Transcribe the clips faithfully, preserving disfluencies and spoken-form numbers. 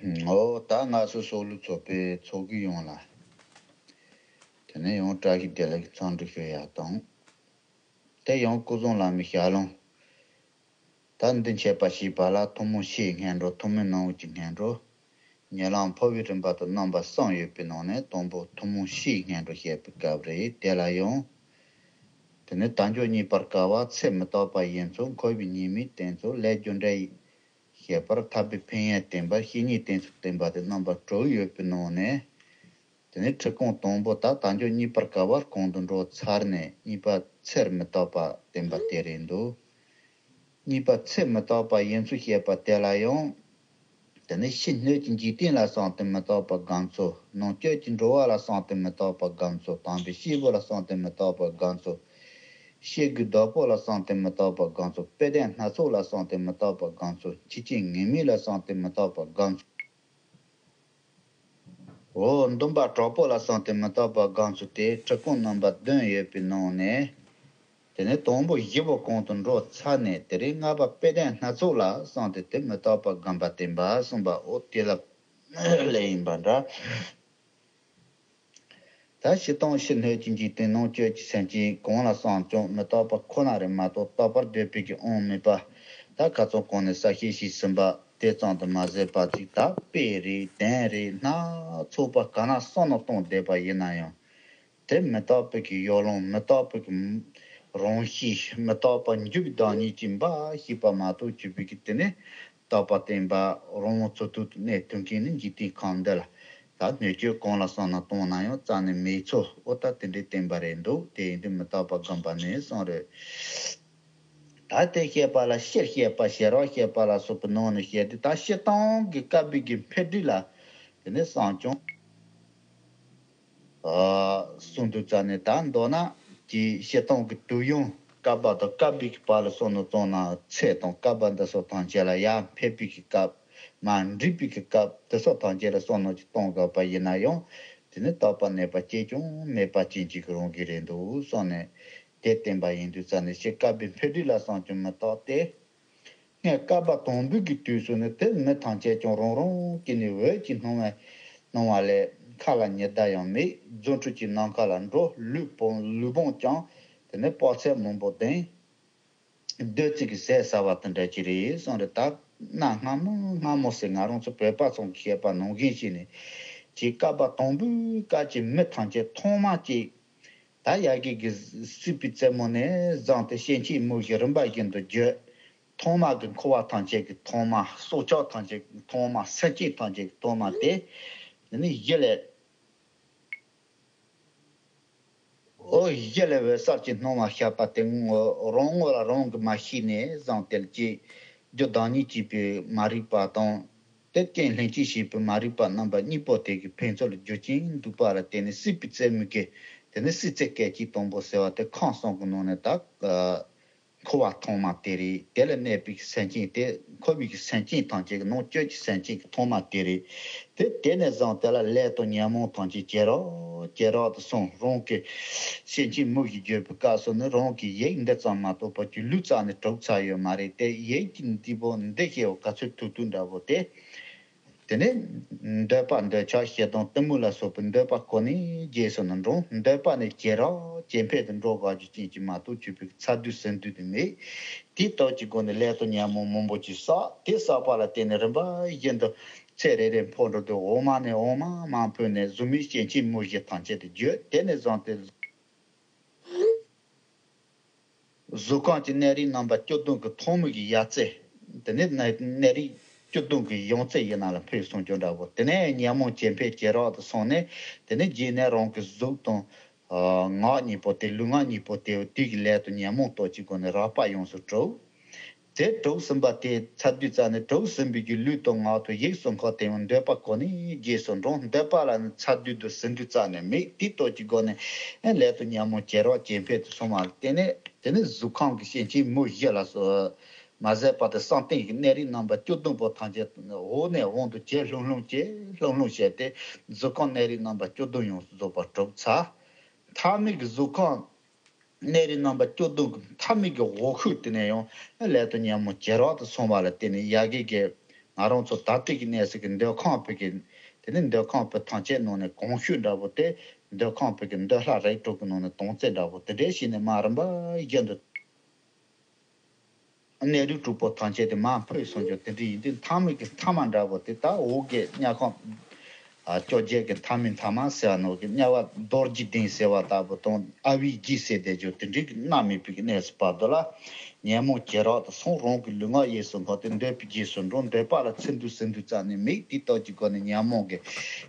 ཨོ་ད་ང་ཚོ་སྲོག་བླུ་ཚོགས་པའི་ཚོགས་ཀྱི་ཡོངས་ལ། དེ་ནས་ཡང་བཀྲ་ཤིས་བདེ་ལེགས་འཚམས་འདྲི་ཞུ་ཡག་དང་། དེ་ཡང་སྐུ་གཟུགས་ལ་མི་ཞལ་ལོང་། ད་འདི་འཆད་པ་ཞེས་པ་ལ་ཐུན་མོང་ཕྱིའི་སྔོན་འགྲོ། ཐུན་མོང་ནང་གི་སྔོན་འགྲོ། ཉེ་ལམ་འཕོ་བའི་རིམ་པ་དང་རྣམ་པ་གསུམ་ཡོད་པའི་ནང་ནས་དང་པོ་ཐུན་མོང་ཕྱིའི་སྔོན་འགྲོ་བཤད་པའི་སྐབས་རེད། དེ་ལ་ཡང་། དེ་ནས་དལ་འབྱོར་རྙེད་པར་དཀའ་བ། ཚེ་མི་རྟག་པ་ཡིན་ཚུལ། འཁོར་བའི་ཉེས་དམིགས་བསྟན་ཚུལ། ལས་རྒྱུ་འབྲས་ཡི་ཤེས་པར་ཐར་པའི་ཕན་ཡོན་བསྟན་པ། བཤེས་གཉེན་བསྟེན་ཚུལ་བསྟན་པ་དེ་རྣམ་པ་དྲུག་ཡོད་པའི་ནང་ནས། དེ་ནས་ཁྲིད་ཁུངས་དང་པོ་ད་དལ་འབྱོར་རྙེད་པར་དཀའ་བ་གོང་དུ་འགྲོ་ཚར་ནས། གཉིས་པ་ཚེ་མི་རྟག་པ་བསྟན་པ་དེ་རེད་འདུག་གཉིས་པ་ཚེ་མི་རྟག་པ་ཡིན་ཚུལ་བཤད་པ་དེ་ལ་ཡང་། དེ་ནས་ཕྱི་སྣོད་ཀྱི་འཇིག་རྟེན་ལ་བསམ་སྟེ་མི་རྟག་པ་སྒོམ་ཚུལ། ནང་བཅུད་ཀྱི་འགྲོ་བ་ལ་བསམ་སྟེ་མི་རྟག་པ་སྒོམ་ཚུལ། དམ་པའི་སྐྱེས་བུ་ལ་བསམ་སྟེ་མི་རྟག་པ་སྒོམ་ཚུལ། སྐྱེ་དགུའི་བདག་པོ་ལ་བསམ་སྟེ་མི་རྟག་པ་སྒོམ་ཚུལ། དཔེ་དེབ་སྣ་ཚོགས་ལ་བསམ་སྟེ་མི་རྟག་པ་སྒོམ་ཚུལ། འཆི་བཅས་ངེས་མེད་ལ་བསམ་སྟེ་མི་རྟག་པ་སྒོམ་ཚུལ། འོ་འདུན་པ་དྲག་པོ་ལ་བསམ་སྟེ་མི་རྟག་པ་སྒོམ་ཚུལ་ཏེ་ཁྲིད་ཁུངས་རྣམ་པ་བདུན་ཡོད་པའི་ནང་ནས། དེ་ནས་དང་པོ་བཞི་པོ་གོང་དུ་འགྲོ་ཚར་ནས། དེ་རིང་ལྔ་པ་དཔེ་དེབ་སྣ་ཚོགས་ལ་བསམ་སྟེ་དེ་མི་རྟག་པ་སྒོམ་པ་བསྟན་པ་གསུངས་པ། འོ་དེ་ལ་ལས་ཡིན་པ་འདྲ། ད་སྤྱིར་བཏང་ཕྱི་སྣོད་ཀྱི་འཇིག་རྟེན། ནང་བཅུད་ཀྱི་སེམས་ཅན་གང་ལ་བསམ་ཀྱང་མི་རྟག་པ་ཁོ་ན་རེད་མ་གཏོགས་རྟག་པར་སྡོད་པའི་གི་དབང་མེད་པ། ད་ཁ་སང་གོང་ནས་གསལ་བཤད་ཞུས་ཟིན་པ་དེ་ཙམ་དུ་མ་ཟད་པ་ཅིག་ད་དཔེ་རེད་དོན་རེད་སྣ་ཚོགས་པ་གང་ན་བསམ་བློ་གཏོང་བསྡད་པ་ཡིན་ན་ཡང་། དེ་མི་རྟག་པའི་གི་ཡོ་ལང་། མི་རྟག་པའི་གི་རང་གཤིས། མི་རྟག་པ་འཇུག་པའི་བདག་ཉིད་ཀྱིས་འབའ་ཞིག་པ་མ་གཏོགས་གྱུར་པའི་གི་དེ་ནི་རྟག་པ་བརྟན་པ་རང་དབང་ཚུལ་ཐུབ་ཏུ་གནས་ཐུབ་མཁན་ནི་འཇིག་རྟེན་ཁམས་འདི་ལ་ད་སྣོད་བཅུད་གང་ལ་བསམ་ན་བཏང་ན་ཡང་རྩ་ནས་མེད་ཚུལ། འོ་ད་དེ་འདྲའི་བསྟན་པ་རེད་འདུག་དེ་ཡིན་དུས་མི་རྟག་པ་སྒོམ་པ་ནས་གསུངས་རེད། ད་དེ་བཤད་པ་ལ་སྤྱིར་བཤད་པ་ཞེ་དྲག་བཤད་པ་ལ་སོགས་པའི་ནང་ནས་བཤད་དུས། ད་སྤྱིར་བཏང་གི་བཀའ་པོད་ཀྱི་འཕེལ་འགྲིབ་ལ་དེ་ནས་བསམ་བྱུང་། ཨ། གསུངས་དུས་ཙ་ནས་ད་མདོར་ན་ཀྱི་སྤྱིར་བཏང་གི་དུས་ཡུན་བསྐལ་པ་དང་བསྐལ་པའི་གི་བར་ལ་བསམ་བློ་བཏང་ན། ཚེ་དང་བསྐལ་པ་འདི་སོགས་ཐམས་ཅད་ལ་ཡར་འཕེལ་བའི་གི་སྐབས། མར་འགྲིབ་པའི་གི་སྐབས། དེ་སོགས་ཐམས་ཅད་ལ་བསམ་བློ་ཅིག་གཏོང་དགོས་པ་ཡིན་ན་ཡང་། དེ་ནི་རྟག་པ་གནས་པ་གཅིག་ཀྱང་མེད་པ་ཅན་གཅིག་གི་རང་གི་རེད་འདུག་བསམ་ནས། དེ་བསྟན་པ་ཡིན་དུས་ཙ་ནས་སྤྱིར་བཀའ་པོད་འཕེལ་འགྲིབ་ལ་བསམ་ཀྱང་མི་རྟག་སྟེ། སྔོན་བསྐལ་པ་དང་པོའི་གི་དུས་སུ་ནི་དེ་མི་ཐམས་ཅད་ཀྱང་རང་རང་གི་ནི་འོད་ཀྱི་སྣང་བ་སྣང་བ་ལས་མཁའ་ལ་ཉི་ཟླ་ཡང་མེད། རྫུ་འཕྲུལ་གྱིས་ནམ་མཁའ་ལ་འགྲོ། ལུས་སྤངས་ལུས་སྦངས་ཀྱང་དེ་ནི་དཔག་ཚད་མང་པོ་ལྡན། བདུད་རྩི་གི་ཟས་ཟ་བ་དང་འདྲ་ཅིག་རེད་གསུངས་རེད། ད་གནའ་སྔ་མོ་སྔ་མོ་ཟེར་ང་རང་ཚོ་བོད་པ་ཚོ་གི་བཤད་པ་ནང་བཞིན་བྱས་ནས་ཀྱི་བསྐལ་པ་དང་པོའི་སྐབས་ཀྱི་མི་ཐམས་ཅད་ཐོག་མ་ཅིག་ད་ཡ་གི་གི་སྲིད་པའི་རྩེ་མོ་ནས་བཟུང་སྟེ་སྐྱེ་འཆི་མུ་བཞི་རིམ་པ་བཞིན་དུ་བརྗོད། ཐོག་མ་གི་འཁོར་བ་ཐམས་ཅད་ཀྱི་ཐོག་མ། སྲོག་ཆགས་ཐམས་ཅད་ཀྱི་ཐོག་མ། སེམས་ཅན་ཐམས་ཅད་ཀྱི་ཐོག་མ་དེ། དེ་ནི་གཞི་ལས། འོ་གཞི་ལས་འོད་གསལ་གྱི་སྣང་བ་ཤར་བ་དེ་ངོ་རང་ངོ་ལ་རང་གིས་མ་ཤེས་ནས་བཟུང་སྟེ་ཀྱི་རྒྱུ་བདག་ཉིད་ཀྱིས་པའི་མ་རིག་པ་དང་། དེ་རྐྱེན་ལྷན་སྐྱེས་ཞེས་པའི་མ་རིག་པ་རྣམ་པ་གཉིས་པོ་དེ་གི་ཕན་ཚུན་ལ་རྒྱུ་རྐྱེན་འདུས་པ་ལ་བརྟེན་ནས་སྲིད་པའི་རྩེ་མོ་གི་དེ་ནི་སྲིད་རྩེ་སྐད་ཅིག་དང་པོ་ཟེར་བ་དེ་ཁམས་གསུམ་གྱི་ནང་ནས་ད་འཁོར་བ་ཐོག་མ་དེ་རེད། དེ་ལ་གནས་པའི་སེམས་ཅན་དེ་འཁོར་བའི་སེམས་ཅན་ཐམས་ཅད་ཀྱི་ནང་བཅུད་ཀྱི་སེམས་ཅན་གྱི་ཐོག་མ་དེ་རེད། དེ་དེ་ནས་བཟུང་དེ་ལ་ལས་དང་ཉོན་མོངས་ཐམས་ཅད་ཇེ་རགས་ཇེ་རགས་དུ་སོང་། རང་གི་སེམས་ཅན་མུ་བཞི་བརྗོད་པའི་སྐབས་སུ་ནི་རང་གི་ཡིད་འདི་ཙམ་མ་གཏོགས་པ་ཀྱི་ལུས་རྩ་ནས་གྲུབ་ཚར་ཡོད་མ་རེད་དེ། ཡིད་ཀྱི་འདི་པོ་འདི་ཞེས་པ་ག་ཚོད་ཐུབ་ཐུབ་འདྲ་པོ་དེ། དེ་ནས་འདོད་པ་འདོད་ཆགས་ཞེ་སྡང་གཏི་མུག་ལ་སོགས་པའི་འདོད་པ་ཀུན་ནས་རྒྱས་སུ་ནི་འགྲོ། འདོད་པ་ནི་ཇེ་རགས་ཇེ་འཕེལ་དུ་འགྲོ་དགོས་རྒྱུ་ཅན་གྱི་མ་གཏོགས་གྱུར་པའི་ཚ་དུས་ཟིན་དུས་དེ་མེད། དེའི་སྟོབས་ཀྱི་སྒོ་ནས་ལས་དང་ཉོན་མོངས་མང་པོ་ཅིག་བསགས། དེ་བསགས་པ་ལ་བརྟེན་ནས་རིམ་པ་བཞིན་དུ་ཚེ་རེ་རེ་འཕོ་འགྲོ་དུས་འོག་མ་ནས་འོག་མ་མར་འཕོས་ནས་གཟུགས་མེད་སྐྱེ་འཆི་མུ་བཞི་ཐམས་ཅད་དུ་བརྗོད། དེ་ནས་བཟུང་སྟེ། གཟུགས་ཁམས་ཀྱི་གནས་རིགས་རྣམ་པ་བཅུ་བདུན་གྱི་ཐོག་མའི་གི་ཡར་ཚད། དེ་ནས་གནས་གནས་རིགས་བཅུ་བདུན་གྱི་ཡང་ཚད་ཡིན་ན་ལ་འཕེལ་སོང་རྒྱུ་འདྲ་པོ། དེ་ནས་ཉོན་མོངས་ཇེ་འཕེལ་ཇེ་རགས་དུ་སོང་ནས། དེ་ནས་རྗེས་ནས་རང་གི་གཟུགས་དང་། ཨ། ངག་གཉིས་པོ་དེ། ལུས་ངག་གཉིས་པོ་དེ་དེ་གི་ལས་དང་ཉོན་མོངས་སྟོབས་ཀྱི་སྒོ་ནས་རགས་པ་ཡོངས་སུ་གྲུབ། དེ་གྲུབ་ཟིན་པ་དེ་ཚར་དུས་ཙ་ནས་གྲུབ་ཟིན་པའི་གི་ལུས་དང་ངག་དང་ཡིད་གསུམ་ཀ་དེ་ཡང་འདོད་པ་ཀུན་ནས་རྒྱས་སུ་འགྲོ། འདོད་པ་ལ་ནི་ཚ་དུས་དང་ཟིན་དུས་ཙ་ནས་མེད། དེའི་སྟོབས་ཀྱི་སྒོ་ནས་ལས་དང་ཉོན་མོངས་ཇེ་རགས་ཇེ་འཕེལ་དུ་སོང་བ་ལ་བརྟེན་ནས། དེ་ནས་གཟུགས་ཁམས་ཀྱི་སྐྱེ་འཆི་མུ་བཞི་ལ་སོགས་མ་ཟད་པ་དེ་བསམ་གཏན་གྱི་གནས་རིགས་རྣམ་པ་བཅུ་བདུན་པོ་ཐམས་ཅད་འོག་ནས་འོག་ཏུ་ཇེ་ལྷུང་ལྷུང་ཇེ་ལྷུང་ལྷུང་བྱས་ཏེ། གཟུགས་ཁམས་གནས་རིགས་རྣམ་པ་བཅུ་བདུན་ཡོངས་སུ་རྫོགས་པ་གྲུབ་ཚར། མཐའ་མའི་གི་གཟུགས་ཁམས་གནས་རིགས་རྣམ་པ་བཅུ་བདུན་གྱི་མཐའ་མའི་གི་འོག་ཤུགས་དེ་ནས་ཡང་ལས་དང་ཉོན་མོངས་ཇེ་རགས་དུ་སོང་བ་ལ་བརྟེན་ནས་ཡ་གི་གི་ ང་རང་ཚོ་ད་ལྟའི་གི་གནས་སའི་གི་འདོད་ཁམས་པའི་གི། དེ་ནི་འདོད་ཁམས་པའི་ཐམས་ཅད་ནང་ནས་གོང་ཞུས་འདྲ་པོ་དེ། འདོད་ཁམས་པའི་གི་འདོད་ལྷ་རིགས་དྲུག་གི་ནང་ནས་དོན་རྩེ་འདྲ་པོ་དེ་འདྲའི་ཞིག་ནས་མ་རིམ་པ་བཞིན་དུ། གནས་རིགས་དྲུག་པོ་ཐམས་ཅད་དེ་མར་འཕོས་སོང་ཀྱང་དེ་འདྲ་ཡིན་དུས་མཐའ་མའི་གི་མཐའ་མ་འདྲ་པོ་དེ་ད་འོག་གི་དམྱལ་ཁམས། ཨ། བཅོ་བརྒྱད་ཀྱི་མཐའ་མའི་མཐའ་མ་ཟེར་བ་ནོ་གི་དམྱལ་བ་རྡོ་རྗེ་གདན་ཟེར་བ་ལྟ་བུ་དང་ཨ་བྷི་ཇི་ཟེར་དེ་ཅོ་དེ་འདྲའི་གི་མནར་མེད་པའི་གི་གནས་སུ་བར་དོ་ལ། ཉོན་མོངས་བྱེ་བྲག་ཏུ་སོང་། རང་གི་ལུས་ངག་ཡིད་གསུམ་ལྷོད་དེ་འདོད་པའི་རྗེས་སུ་འགྲོ། འདོད་པ་ལ་ཚིམ་དུས་ཟིན་དུས་རྩ་ནས་མེད། དེ་ལྟར་གྱི་སྒོ་ནས་ཉོན་མོངས་ཀྱི་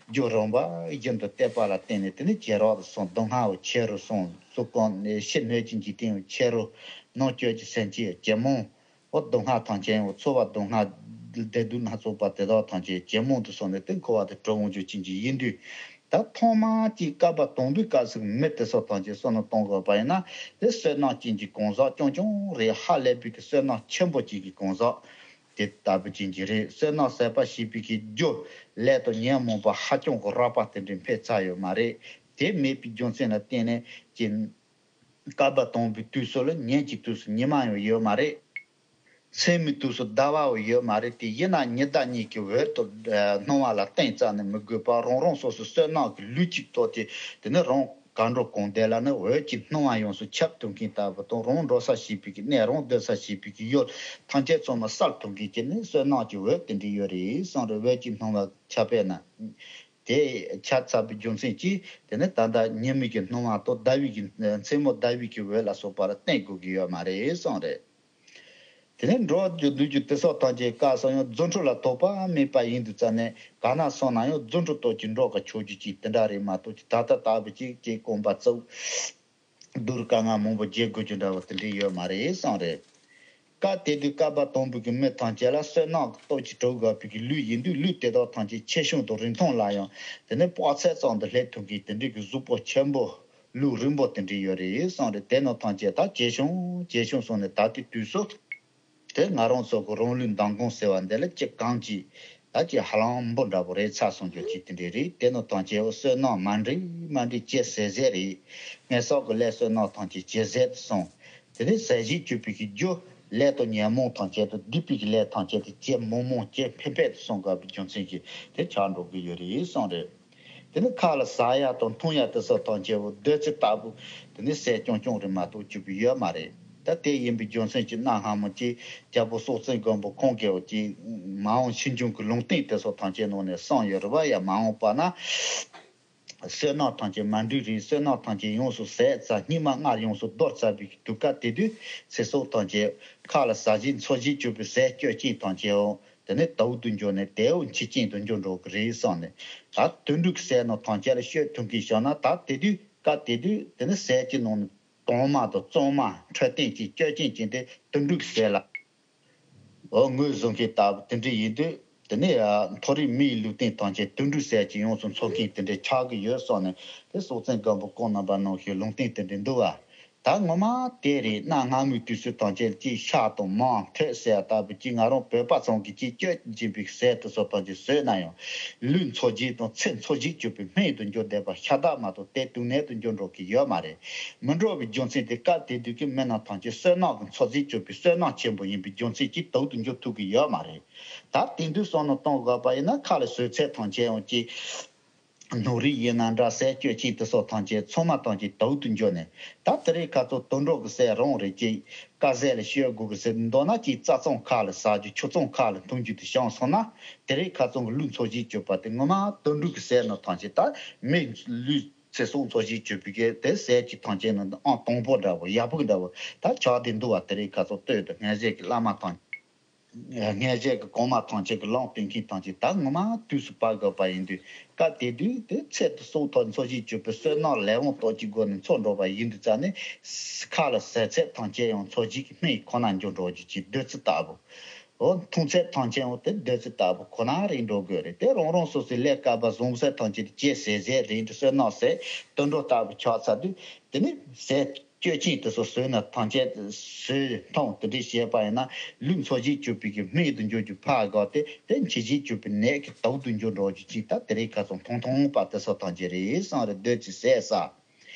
རྒྱུ་རིམ་པ་བཞིན་དུ་བརྟས་པ་ལ་བརྟེན་ནས་དེ་ནི་བྱེ་བྲག་ཏུ་སོང་། སྡུག་བསྔལ་བ་ཆེ་རུ་སོང་། གཟུགས་ཀུན་ནས་ཕྱི་སྣོད་ཀྱི་འཇིག་རྟེན་བ་ཆེ་རུ། ནང་བཅུད་ཀྱི་སེམས་ཅན་ཇེ་མང་། འོ་སྡུག་བསྔལ་ཐམས་ཅད་འོ་ཚོར་བ་སྡུག་བསྔལ་བདེ་སྡུག་སྣ་ཚོགས་པ་དེ་དག་ཐམས་ཅད་ཇེ་མང་དུ་སོང་ནས་དེ་འཁོར་བ་དེ་གྲོལ་འོང་རྒྱུ་ཅན་གྱི་ཡིན་དུས། ད་ཐོག་མ་གཅིག་བསྐལ་པ་དང་པོའི་སྐབས་སུ་མི་དེ་ཚོ་ཐམས་ཅད་བསམ་བློ་གཏོང་དགོས་པ་ཡིན་ན། དེ་བསོད་ནམས་ཅན་གྱི་གང་ཟག་རྐྱང་རྐྱང་རེད། ཧ་ལས་པའི་གི་བསོད་ནམས་ཆེན་པོ་ཅན་གྱི་གང་ཟག་དེ་ལྟ་བུ་ཅན་གྱི་རེད། བསོད་ནམས་ཟད་པ་ཞེས་པའི་གི་རྒྱུ་ལས་དང་ཉོན་མོངས་པ་ཧ་ཅང་གི་རགས་པ་དེ་འདྲའི་འཕེལ་ཚར་ཡོད་མ་རེད། དེ་མེད་པའི་རྒྱུ་མཚན་ལ་བརྟེན་ནས་ཀྱི། བསྐལ་པ་དང་པོའི་དུས་སུ་ལ་ཉིན་གྱི་དུས་སུ་ཉི་མ་ཡང་ཡོད་མ་རེད། མཚན་མོའི་དུས་སུ་ཟླ་བའང་ཡོད་མ་རེད། དེ་ཡིན་ན་ཉི་ཟླ་གཉིས་ཀྱི་འོད་དུ་སྣང་བ་ལ་བརྟེན་རྩ་ནས་མི་དགོས་པར་རང་རང་སོ་སོའི་བསོད་ནམས་ཀྱི་ལུས་གཅིག་གཏོགས་ཏེ། དེ་ནི་རང་གར་འགྲོ་གང་བསྡད་ལ་ནི་འོད་ཀྱི་སྣང་བ་ཡོངས་སུ་ཁྱབ་ཐུབ་མཁན་ལྟ་བུ་དང་། རང་འགྲོ་ས་ཤེས་པའི་གི་གནས། རང་སྡོད་ས་ཤེས་པའི་གི་ཡུལ་ཐམས་ཅད་ཚང་མ་གསལ་ཐུབ་མཁན་གྱི་ནི་བསོད་ནམས་ཀྱི་འོད་དེ་འདྲ་ཡོད་རེད་གསུངས་རེད། འོད་ཀྱི་སྣང་བ་ཁྱབ་པས་ན། དེ་ཁྱབ་ཚར་བའི་རྒྱུ་མཚན་གྱིས་དེ་ནི་ད་ལྟ་ཉི་མའི་གི་སྣང་བ་དང་ཟླ་བའི་གི་མཚན་མོ་ཟླ་བའི་གི་འོད་ལ་སོགས་པ་ལ་བརྟེན་དགོས་ཀྱི་ཡོད་མ་རེད་གསུངས་རེད། དེ་ནས་འགྲོ་རྒྱུ་འདུག་རྒྱུ་དེ་སོགས་ཐམས་ཅད་བསྐལ་བཟང་ཡང་རྫུ་འཕྲུལ་ལ་དོགས་པ་མེད་པ་ཡིན་དུས་ཙ་ནས་ག་ན་སོང་ན་ཡང་རྫུ་འཕྲུལ་སྟོབས་ཀྱིས་འགྲོ་ག་ཆོག་རྒྱུ་ཅིག་དེ་འདྲ་རེད་མ་གཏོགས་ཀྱི་ད་ལྟ་ལྟ་བུ་ཅིག་ཅིག་གོམ་པ་བཙུགས། སྡུག་རུ་དཀའ་ངལ་མང་པོ་འཇལ་དགོས་རྒྱུ་འདྲ་བ་དེ་འདྲ་ཡོད་མ་རེད་གསུངས་རེད། སྐབས་དེ་དུས་བསྐལ་པ་དང་པོའི་གི་མི་ཐམས་ཅད་ལ་བསོད་ནམས་ཀྱི་སྟོབས་ཀྱིས་གྲུབ་དགོས་པའི་གི་ལུས་ཡིན་དུས། ལུས་དེ་དག་ཐམས་ཅད་ཆེ་ཆུང་དང་རིང་ཐུང་ལ་ཡང་དེ་ནས་དཔག་ཚད་ཙམ་དུ་སླེབས་ཐུབ་མཁན་དེ་འདྲའི་གི་གཟུགས་པོ་ཆེན་པོ་ལུས་རིང་པོ་དེ་འདྲ་ཡོད་རེད་གསུངས་རེད། དེ་རྣམས་ཐམས་ཅད་ད་ཇེ་ཆུང་ཇེ་ཆུང་སོང་ནས་ད་ལྟའི་དུས་སུ། དེ་ང་རང་ཚོ་གི་རང་ལུས་མདངས་གང་ཟེར་བ་འདི་ལ་ཅི་གང་ཅི། ད་ཅི་ཧ་ལམ་འབུ་འདྲ་པོ་རེད་ཚར་སོང་རྒྱུ་ཅིག་དེ་འདྲ་རེད། དེ་ནི་ཐམས་ཅད་བསོད་ནམས་མ་འདྲེས་མ་འདྲེས་ཇེ་ཟད་ཟད་རེད། ངན་སོང་གི་ལས་བསོད་ནམས་ཐམས་ཅད་ཇེ་ཟད་དུ་སོང་། དེ་ནས་ཟད་ཟད་གྱུར་པའི་གི་རྒྱུ་ལས་དང་ཉོན་མོངས་ཐམས་ཅད་དང་སྡིག་པའི་གི་ལས་ཐམས་ཅད་དེ་ཇེ་མང་མང་ཇེ་འཕེལ་འཕེལ་དུ་སོང་དགོས་པའི་རྒྱུ་མཚན་གྱིས་དེ་ཆགས་འགྲོ་གི་ཡོད་རེད་གསུངས་རེད། དེ་ནི་ཁ་ལ་ཟ་ཡ་དང་འཐུང་ཡ་དེ་ཚོ་ཐམས་ཅད་བོ་རྡོ་རྗེ་ལྟ་བུ། དེ་ནི་ཟས་རྐྱང་རྐྱང་རེད་མ་གཏོགས་གྱུར་པ་ཡོད་མ་རེད། ད་དེ་ཡིན་པའི་རྒྱུ་མཚན་གྱིས་གནའ་སྔ་མོ་ཅིག་རྒྱལ་པོ་སྲོང་བཙན་སྒམ་པོ་ཁོང་གིས་ཀྱི་མ་འོངས་ཕྱི་འབྱུང་གི་ལུང་བསྟན་དེ་ཚོ་ཐམས་ཅད་ནང་ནས་གསུངས་ཡོད་རེད་བ། ཡ་མ་འོངས་པ་ན་བསོད་ནམས་ཐམས་ཅད་མ་འདྲེས་རེད། བསོད་ནམས་ཐམས་ཅད་ཡོངས་སུ་ཟད་ཚར། སྙིགས་མ་ལྔ་ཡོངས་སུ་བདོ་ཚར་བའི་དུས་སྐབས་དེ་དུས་ཚེ་སྲོག་ཐམས་ཅད་ཁ་ལ་ཟ་བཞིན་འཚོ་བཞིན་གྱུར་པའི་ཟས་སྤྱོད་ཅན་ཐམས་ཅད་འོང་། དེ་ནས་དལ་དུ་འགྱུར་ནས་དལ་བུ་འཆི་ཅན་དུ་འགྱུར་འགྲོ་གི་རེད་བསམ་ནས། ད་དུད་འགྲོ་གི་ཟས་རྣམས་ཐམས་ཅད་ལ་སྤྱོད་ཐུབ་མཁན་བྱུང་ན། ད་དེ་དུས་སྐབས་དེ་དུས་དེ་ནི་ཟས་ཀྱི་ནང་ནས་དྭངས་མ་དང་གཙང་མ་འཕྲོད་བསྟེན་གྱི་སྤྱོད་ཅན་ཅན་དེ་དུད་འགྲོ་གི་ཟས་ལ་འོ་ངོས་བཟུང་མཁན་ལྟ་བུ་དེ་འདྲ་ཡིན་དུས། དེ་ནས་མཐོ་རིས་མིའི་ལུས་རྟེན་ཐམས་ཅད་དུད་འགྲོའི་ཟས་ཀྱིས་ཡོངས་སུ་འཚོ་མཁན་དེ་འདྲ་ཆགས་ཀྱི་ཡོད་བསམ་ནས། དེ་སྲོང་བཙན་སྒམ་པོ་ཁོང་རྣམ་པ་ནང་བཞིན་ལུང་བསྟན་དེ་འདྲ་འདུག་བ། ད་ངོ་མ་དེ་རེད། གནའ་སྔ་མོའི་དུས་སུ་ཐམས་ཅད་ཀྱི་ཤ་དང་མར་ཐོད་ཟེར་ཡ་ལྟ་བུ་ཅིག་ང་རང་བོད་པ་ཚང་གི་ཅིག་སྤྱོད་ཀྱིན་པའི་ཟས་དེ་ཚོ་ཐམས་ཅད་ཟོས་ན་ཡང་ལུས་འཚོ་བྱེད་དང་ཚེ་འཚོ་བྱེད་གྱུར་པའི་སྨན་དུ་འགྱུར་བསྡད་པ་ཤ་སྟག་མ་གཏོགས་དེ་དུག་ནད་དུ་འགྱུར་འགྲོ་གི་ཡོད་མ་རེད། མི་འགྲོ་བའི་རྒྱུ་མཚན་དེ་སྐབས་དེ་དུས་ཀྱི་མི་རྣམས་ཐམས་ཅད་བསོད་ནམས་ཀྱི་འཚོ་བྱེད་གྱུར་པའི་བསོད་ནམས་ཆེན་པོ་ཡིན་པའི་རྒྱུ་མཚན་གྱིས་དུག་ཏུ་འགྱུར་ཐུབ་ཀྱི་ཡོད་མ་རེད། ད་དེང་དུས་བསམ་བློ་གཏོང་དགོས་པ་ཡིན་ན་ཁ་ལ་ཟོས་ཚད་ཐམས་ཅད་ཡང་ཅིག་སྣུམ་རིགས་ཡིན་ན་འདྲ། ཟས་སྤྱོད་ཅན་དེ་ཚོ་ཐམས་ཅད་ཚང་མ་ཐམས་ཅད་དུག་ཏུ་འགྱུར་ནས། ད་དེ་རིང་ཁ་སང་དུད་འགྲོ་གི་ཟས་རང་རེད། ཅིག་དཀར་ཟས་ལ་སྤྱོད་དགོས་གི་ཟེར་མདོར་ན་ཅིག་རྩྭ་ཚང་ཁ་ལ་ཟ་རྒྱུ་ཆུ་ཚང་ཁ་ལ་འཐུང་རྒྱུ་དེ་བྱུང་སོང་ན། དེ་རིང་ཁ་སང་གི་ལུས་འཚོ་བྱེད་གྱུར་པ་དེ་ངོ་མ་དུད་འགྲོ་གི་ཟས་ནང་ཐམས་ཅད་ད་མི་ལུས་ཚེ་སྲོག་འཚོ་བྱེད་གྱུར་པའི་གི་དེ་ཟས་ཀྱི་ཐམས་ཅད་ནང་ཨང་དང་པོ་འདྲ་བོ་ཡག་པོ་འདྲ་བོ་ད་ཆགས་བསྡད་འདུག་བ། དེ་རིང་ཁ་སང་སྟོད་དུ་སྔོན་ཆད་ཀྱི་བླ་མ་དང་། སྔོན་ཆད་ཀྱི་གོང་མ་ཐམས་ཅད་ཀྱི་ལུང་བསྟན་མཁན་ཐམས་ཅད་ད་ངོ་མ་དུས་སུ་བབ་དགོས་པ་ཡིན་དུས། སྐབས་དེ་དུས་དེ་ཚེ་དང་སྲོག་ཐོག་འཚོ་བྱེད་གྱུར་པའི་བསོད་ནམས་ལས་དབང་སྟོབས་ཀྱི་སྒོ་ནས་འཚོ་འགྲོ་བ་ཡིན་དུས་ཙ་ནས། ཁ་ལ་ཟས་ཚད་ཐམས་ཅད་ཡང་འཚོ་བྱེད་ཀྱི་སྨན་ཁོ་ན་འགྱུར་འགྲོ་རྒྱུ་ཅིག་རྡོ་རྗེ་ལྟ་བུ། འོ་འཐུང་ཚད་ཐམས་ཅད་འོ་དེ་རྡོ་རྗེ་ལྟ་བུ་ཁོ་ན་རེད་འགྲོ་དགོས་རེད། དེ་རང་རང་སོ་སོའི་ལས་བསྐལ་པ་བཟང་ཟས་ཐམས་ཅད་དེ་ཇེ་ཟད་ཟད་རེད་འགྲོ། བསོད་ནམས་ཟད་དུད་འགྲོ་ལྟ་བུ་ཆགས་ཚར་དུས་དེ་ནི་ཟས་སྤྱོད་ཅན་དེ་ཚོ་ཟོས་ན་ཐམས་ཅད་ཟོས་འཐུང་དེ་འདྲ་བྱས་པ་ཡིན་ན་ལུས་འཚོ་བྱེད་གྱུར་པའི་གི་སྨན་དུ་འགྱུར་རྒྱུ་ཕར་དགོས་ཏེ། དེ་འཆི་བྱེད་གྱུར་པའི་ནད་ཀྱི་དུག་ཏུ་འགྱུར་འགྲོ་རྒྱུ་ཅིག་ད་དེ་རིང་ཁ་སང་མཐོང་མཐོང་པ་དེ་ཚོ་ཐམས་ཅད་རེད་གསུངས་རེད། རྡོ་རྗེ་ཟས་ཟ།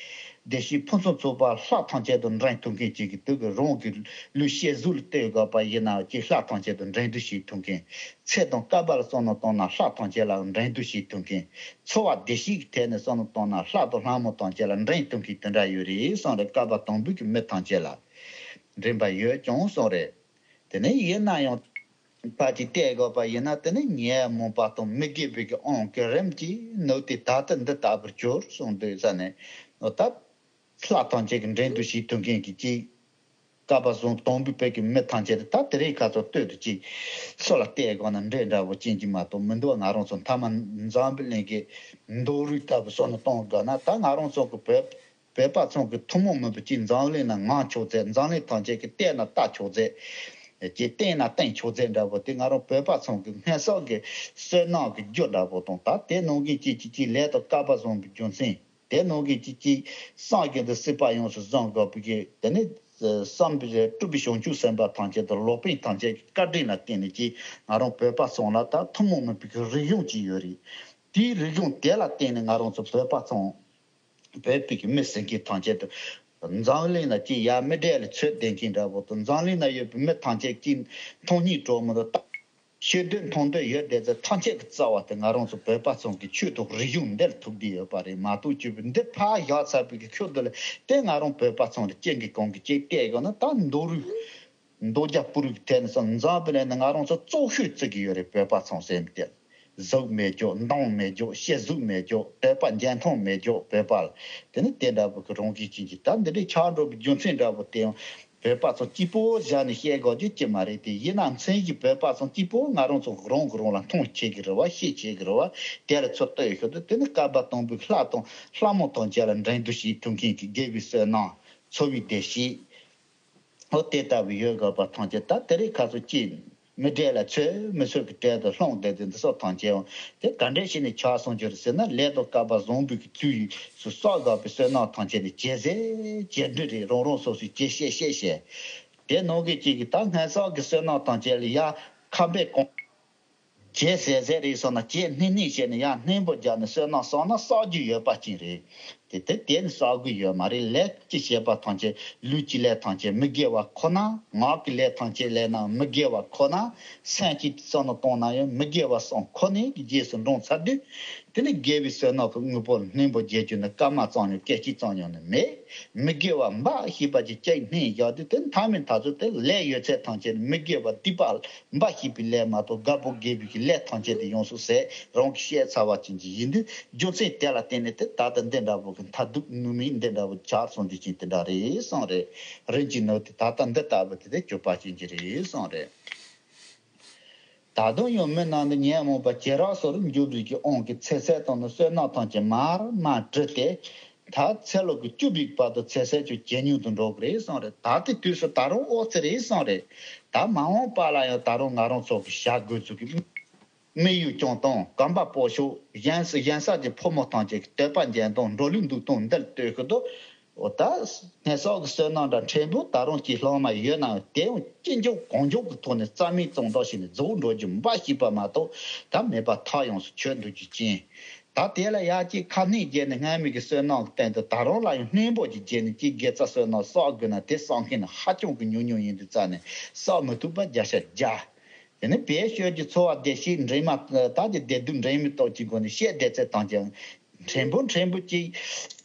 བདེ་སྐྱིད་ཕུན་སུམ་ཚོགས་པ་ལྷ་ཐམས་ཅད་དུ་འདྲེན་ཐུབ་མཁན་ཅིག་གི་དུས་ཀྱི་རང་གི་ལུས་ཤེས་གཟུགས་ལ་ལྟོས་དགོས་པ་ཡིན་ན་ཅིག་ལྷ་ཐམས་ཅད་དུ་འདྲེན་བསྡུ་བྱེད་ཐུབ་མཁན། ཚེ་དང་བསྐལ་པ་ལ་བསམ་བློ་བཏང་ན་ལྷ་ཐམས་ཅད་ལ་འདྲེན་བསྡུ་བྱེད་ཐུབ་མཁན། འཚོ་བ་བདེ་སྐྱིད་ཀྱི་ཐད་ནས་བསམ་བློ་བཏང་ན་ལྷ་དང་ལྷ་མོ་ཐམས་ཅད་ལ་འདྲེན་ཐུབ་མཁན་དེ་འདྲ་ཡོད་རེད་གསུངས་རེད། བསྐལ་པ་དང་པོའི་གི་མི་ཐམས་ཅད་ལ་འདྲེན་པ་ཡོད་ཀྱང་གསུངས་རེད། དེ་ནས་ཡིན་ན་ཡང་ཕར་ཅིག་བལྟས་དགོས་པ་ཡིན་ན་དེ་ནི་ཉོན་མོངས་པ་དང་མི་དགེ་བའི་གི་དབང་གིས་རིམ་གྱིས་ནུབ་སྟེ་ད་ལྟ་འདི་ལྟ་བུར་གྱུར་གསུངས་འདུག་ས་ནས་ནོ་ད་ལྷ་ཐམས་ཅད་ཀྱི་འདྲེན་དུ་བྱེད་ཐུབ་མཁན་གྱི་ཅིག་བསྐལ་པ་བཟུང་དང་པོའི་བོད་ཀྱི་མི་ཐམས་ཅད་དེ་ད་དེ་རིང་ཁ་སང་སྟོད་དུ་ཅིག་སུ་ལ་བལྟས་དགོས་ན་འདྲེ་འདྲ་བོ་ཅན་གྱི་མ་གཏོགས་མི་འདུག་ང་རང་ཚོ་མཐའ་མ་འཛམ་བུ་གླིང་གི་མདོ་རུས་ལྟ་བུ་སོགས་ནས་གཏོང་དགོས་ན་ད་ང་རང་ཚོ་གི་བོད་བོད་པ་ཚང་གི་ཐུན་མོང་མིན་པ་ཅིག་འཛམ་གླིང་ན་ངོམ་ཆོག་ཚད། འཛམ་གླིང་ཐམས་ཅད་ཀྱིས་བལྟས་ན་ལྟ་ཆོག་ཚད། ཅིག་བསྟན་ན་བསྟན་ཆོག་ཚད་འདྲ་བོ་དེ་ང་རང་བོད་པ་ཚང་གི་སྔར་བསགས་ཀྱི་བསོད་ནམས་ཀྱི་རྒྱུ་འདྲ་བོ་དང་ད་དེ་ནང་གི་ཅིག་ཅིག་ཅིག་ལས་དང་བསྐལ་པ་བཟང་པོའི་རྒྱུ་མཚན། དེ་ནང་གི་ཅིག་ཅིག་སངས་རྒྱས་འདི་སྲིད་པ་ཡོངས་སུ་བཟང་དགོས་པའི་གི་དེ་ནི་བསམ་པའི་སྤྲུལ་པའི་བྱང་ཆུབ་སེམས་དཔའ་ཐམས་ཅད་དང་སློབ་དཔོན་ཐམས་ཅད་ཀྱི་བཀའ་དྲིན་ལ་བརྟེན་ནས་ཅིག་ང་རང་བོད་པ་ཚང་ལ་ད་ཐུན་མོང་མིན་པའི་གི་རིག་གཞུང་ཅིག་ཡོད་རེད། དེའི་རིག་གཞུང་དེ་ལ་བརྟེན་ནས་ང་རང་ཚོ་བོད་པ་ཚང་བོད་པའི་གི་མི་ཟེར་མཁན་ཐམས་ཅད་དུ་འཛམ་གླིང་ན་ཅིག་ཡ་མི་འདྲ་ལ་ཚོད་ལྡན་མཁན་འདྲ་བོ་དང་འཛམ་གླིང་ན་ཡོད་པའི་མི་ཐམས་ཅད་ཀྱིས་མཐོང་སྙིང་བྲོ་མི་འདུག་ཤེས་འདོད་མཐོང་འདོད་ཡོད་བསྡད་ཚེ་ཐམས་ཅད་ཀྱི་རྩ་བ་དེ་ང་རང་ཚོ་བོད་པ་ཚང་གི་ཆོས་དང་རིག་གཞུང་འདི་ལ་ཐུག་བསྡད་ཡོད་པ་རེད་མ་གཏོགས་ཅིག་འདི་ཕར་བཞག་ཚར་བའི་གི་ཤུལ་དུ་ལ་དེ་ང་རང་བོད་པ་ཚང་ལ་ཅི་གི་གང་གི་ཅིག་བལྟས་ཡོད་ན་ད་མདོ་རུས། མདོ་རྒྱ་བོད་རིགས་ཐད་ནས་སོང་འཛམ་བུ་གླིང་ནས་ང་རང་ཚོ་བཙོག་ཤོས་བརྩི་གི་ཡོད་རེད། བོད་པ་ཚང་སེམས་དེ། གཟུགས་མེད་རྒྱུ་མདངས་མེད་རྒྱུ་ཤེས་གཟུགས་མེད་རྒྱུ་དད་པ་འཇོན་ཐང་མེད་རྒྱུ་བོད་པ་ལ་དེ་ནི་དེ་འདྲ་བོ་གི་རང་གི་ཅན་གྱི་ད་འདི་འདྲའི་ཆགས་འགྲོ་བའི་རྒྱུ་མཚན་འདྲ་བོ་དེ་ཡང་བོད་པ་ཚོ་གཅིག་པོ་བཞག་ནས་བཤད་དགོས་རྒྱུ་ཅི་མ་རེད། དེ་ཡིན་ན་མཚན་གྱི་བོད་པ་ཚོ་གཅིག་པོ་ང་རང་ཚོ་རང་གི་རང་ལ་མཐོང་ཆེ་གི་རེད་བ་ཤེས་ཆེ་གི་རེད་བ་དེ་ལ་ཚོད་ལྟོས་ཤོད་དུ་དེ་ནི་བསྐལ་པ་དང་པོའི་ལྷ་དང་ལྷ་མོ་དང་བཅས་ལ་འགྲན་བསྡུར་བྱེད་ཐུབ་མཁན་གྱི་དགེ་བའི་བསོད་ནམས་འཚོ་བའི་བདེ་སྐྱིད། ཨོ་དེ་ལྟ་བུ་ཡོད་དགོས་པ་ཐམས་ཅད་ད་དེ་རིང་ཁ་སང་ཅིག་མི་འདྲ་ལ་ཚོད་མི་ཚོད་ཀྱི་གྲལ་དུ་ལྷུང་བསྡད་དེ་འདི་སོགས་ཐམས་ཅད་འོང་དེ་ག་འདྲས་ཞིག་ནས་ཆགས་སོང་རྒྱུ་རེད་ཟེར་ན་ལས་དང་བསྐལ་པ་བཟང་པོའི་གི་དུས་སུ་བསགས་དགོས་པའི་བསོད་ནམས་ཐམས་ཅད་ནི་ཇེ་ཟད་ཇེ་འགྲིབ་རེད། རང་རང་སོ་སོས་ཇེ་བཤད་བཤད་བཤད་དེ་ནང་གི་ཅིག་གི་ད་སྔར་བསགས་ཀྱི་བསོད་ནམས་ཐམས་ཅད་ལ་ཡ་ཁ་འབད་གོང་ཇེ་ཟད་ཟད་རེད་སོང་ན་ཇེ་སྣེ་སྣེ་བྱས་ནས་ཡང་སྣེ་པོ་རྒྱག་ནས་བསོད་ནམས་བསགས་ན་བསགས་རྒྱུ་ཡོད་པ་ཅན་རེད། དེ་དེ་དེ་ནི་བསགས་རྒྱུ་ཡོད་མ་རེད། ལས་ཀྱི་བྱེད་པ་ཐམས་ཅད་ལུས་ཀྱི་ལས་ཐམས་ཅད་མི་དགེ་བ་ཁོ་ན། ངག་གི་ལས་ཐམས་ཅད་ལས་ན་མི་དགེ་བ་ཁོ་ན། སེམས་ཀྱི་བསམ་བློ་གཏོང་ན་ཡང་མི་དགེ་བ་བསམ་ཁོ་ནའི་རྗེས་སུ་འབྲང་ཚར་དུས། དེ་ནི་དགེ་བའི་བསོད་ནམས་ཀྱི་དངོས་པོ་སྣེ་པོ་རྒྱག་རྒྱུ་ནི་སྐར་མ་ཙམ་ཡང་སྐད་ཅིག་ཙམ་ཡང་ནི་མེད། མི་དགེ་བ་འབའ་ཞིག་པ་ཅིག་ཅིག་སྣེ་བཞག་དུས་དེ་མཐའ་མའི་མཐའ་མཇུག་དེ་ལས་ཡོད་ཚད་ཐམས་ཅད་ནི་མི་དགེ་བ་སྡིག་པ་འབའ་ཞིག་པའི་ལས་མ་གཏོགས་དགའ་པོ་དགེ་བའི་གི་ལས་ཐམས་ཅད་དེ་ཡོངས་སུ་ཟད། རང་གིས་བཤད་ཚར་བ་ཅན་གྱི་ཡིན་དུས་རྒྱུ་མཚན་དེ་ལ་བརྟེན་ནས་དེ་ད་ལྟ་འདི་འདྲ་བོ་གི་མཐར་ཐུག་ནུས་མེད་འདི་འདྲ་བོ་ཆགས་སོང་དུས་ཅན་དེ་འདྲ་རེད་གསུངས་རེད། རིམ་གྱིས་ནུབ་སྟེ་ད་ལྟ་འདི་ལྟ་བུ་དེ་དེ་གྱུར་པ་ཅན་གྱི་རེད་གསུངས་རེད། ད་དུང་ཡང་མི་རྣམས་འདི་ཉོན་མོངས་པ་བྱེ་བྲག་སོགས་ལ་འཇུག་པའི་གི་དབང་གིས་ཚེ་ཟད་དང་ནི་བསོད་ནམས་ཐམས་ཅད་མར་མར་བྲི་སྟེ། ད་ཚེ་ལོ་གི་བཅུ་པའི་བར་དུ་ཚེ་ཟད་ཀྱང་ཇེ་ཉུང་དུ་འགྲོ་གི་རེད་གསུངས་རེད། ད་ལྟའི་དུས་སུ་ད་རུང་ཨོ་ཙི་རེད་གསུངས་རེད། ད་མ་འོངས་པ་ལ་ཡང་ད་རུང་ང་རང་ཚོ་གི་བྱ་དགོས་ཚུལ་གི་དམིགས་ཡུལ་སྐྱོང་སྟངས་གོམ་པ་སྤོ་ཕྱོགས་གཞན་གཞན་ས་ཀྱི་ཕོ་མོ་ཐམས་ཅད་ཀྱི་དད་པ་འཇོན་སྟངས་འགྲོ་ལུགས་འདུག་སྟངས་འདི་ལ་ལྟོས་ཤིག་དོ། འོ་ད་སྔར་བསགས་ཀྱི་བསོད་ནམས་འདྲ་ཕྲན་བུ་ད་རུང་ཅིག་ལྷག་མ་ཡོད་ན་ཡང་དེ་ཡང་ཅི་མགྱོགས་གང་མགྱོགས་ཀྱི་ཐོག་ནས་རྩ་མེད་གཙང་དག་བྱས་ནས་རྫོགས་འགྲོ་རྒྱུ་འབའ་ཞིག་པ་མ་གཏོགས་ད་མེད་པ་ཐག་ཡོངས་སུ་ཆོད་འགྲོ་རྒྱུ་ཅན། ད་དེ་ལ་ཡ་ཅིག་ཁ་སྣོན་བརྒྱབ་ནས་སྔར་མེད་ཀྱི་བསོད་ནམས་ཀྱི་སྟེང་དུ་ད་རུང་ལ་ཡང་སྣོན་པོ་ཅིག་བརྒྱབ་ནས་ཅིག་དགེ་རྩ་བསོད་ནམས་བསགས་དགོས་ན་དེ་བསགས་མཁན་ནི་ཧ་ཅང་གི་ཉུང་ཉུང་ཡིན་དུས་རྩ་ནས་བསགས་མི་ཐུབ་པ་བརྒྱ་ཆ་བརྒྱ། དེ་ནི་བེད་སྤྱོད་ཀྱི་འཚོ་བ་བདེ་སྐྱིད་འདྲེས་མ་ད་ཀྱི་བདེ་སྡུག་འདྲེས་མའི་སྟོབས་ཀྱི་སྒོ་ནས་བཤད་བསྡད་ཚད་དང་ཀྱང་། ཕྲན་བུ་ཕྲན་བུ་གཅིག་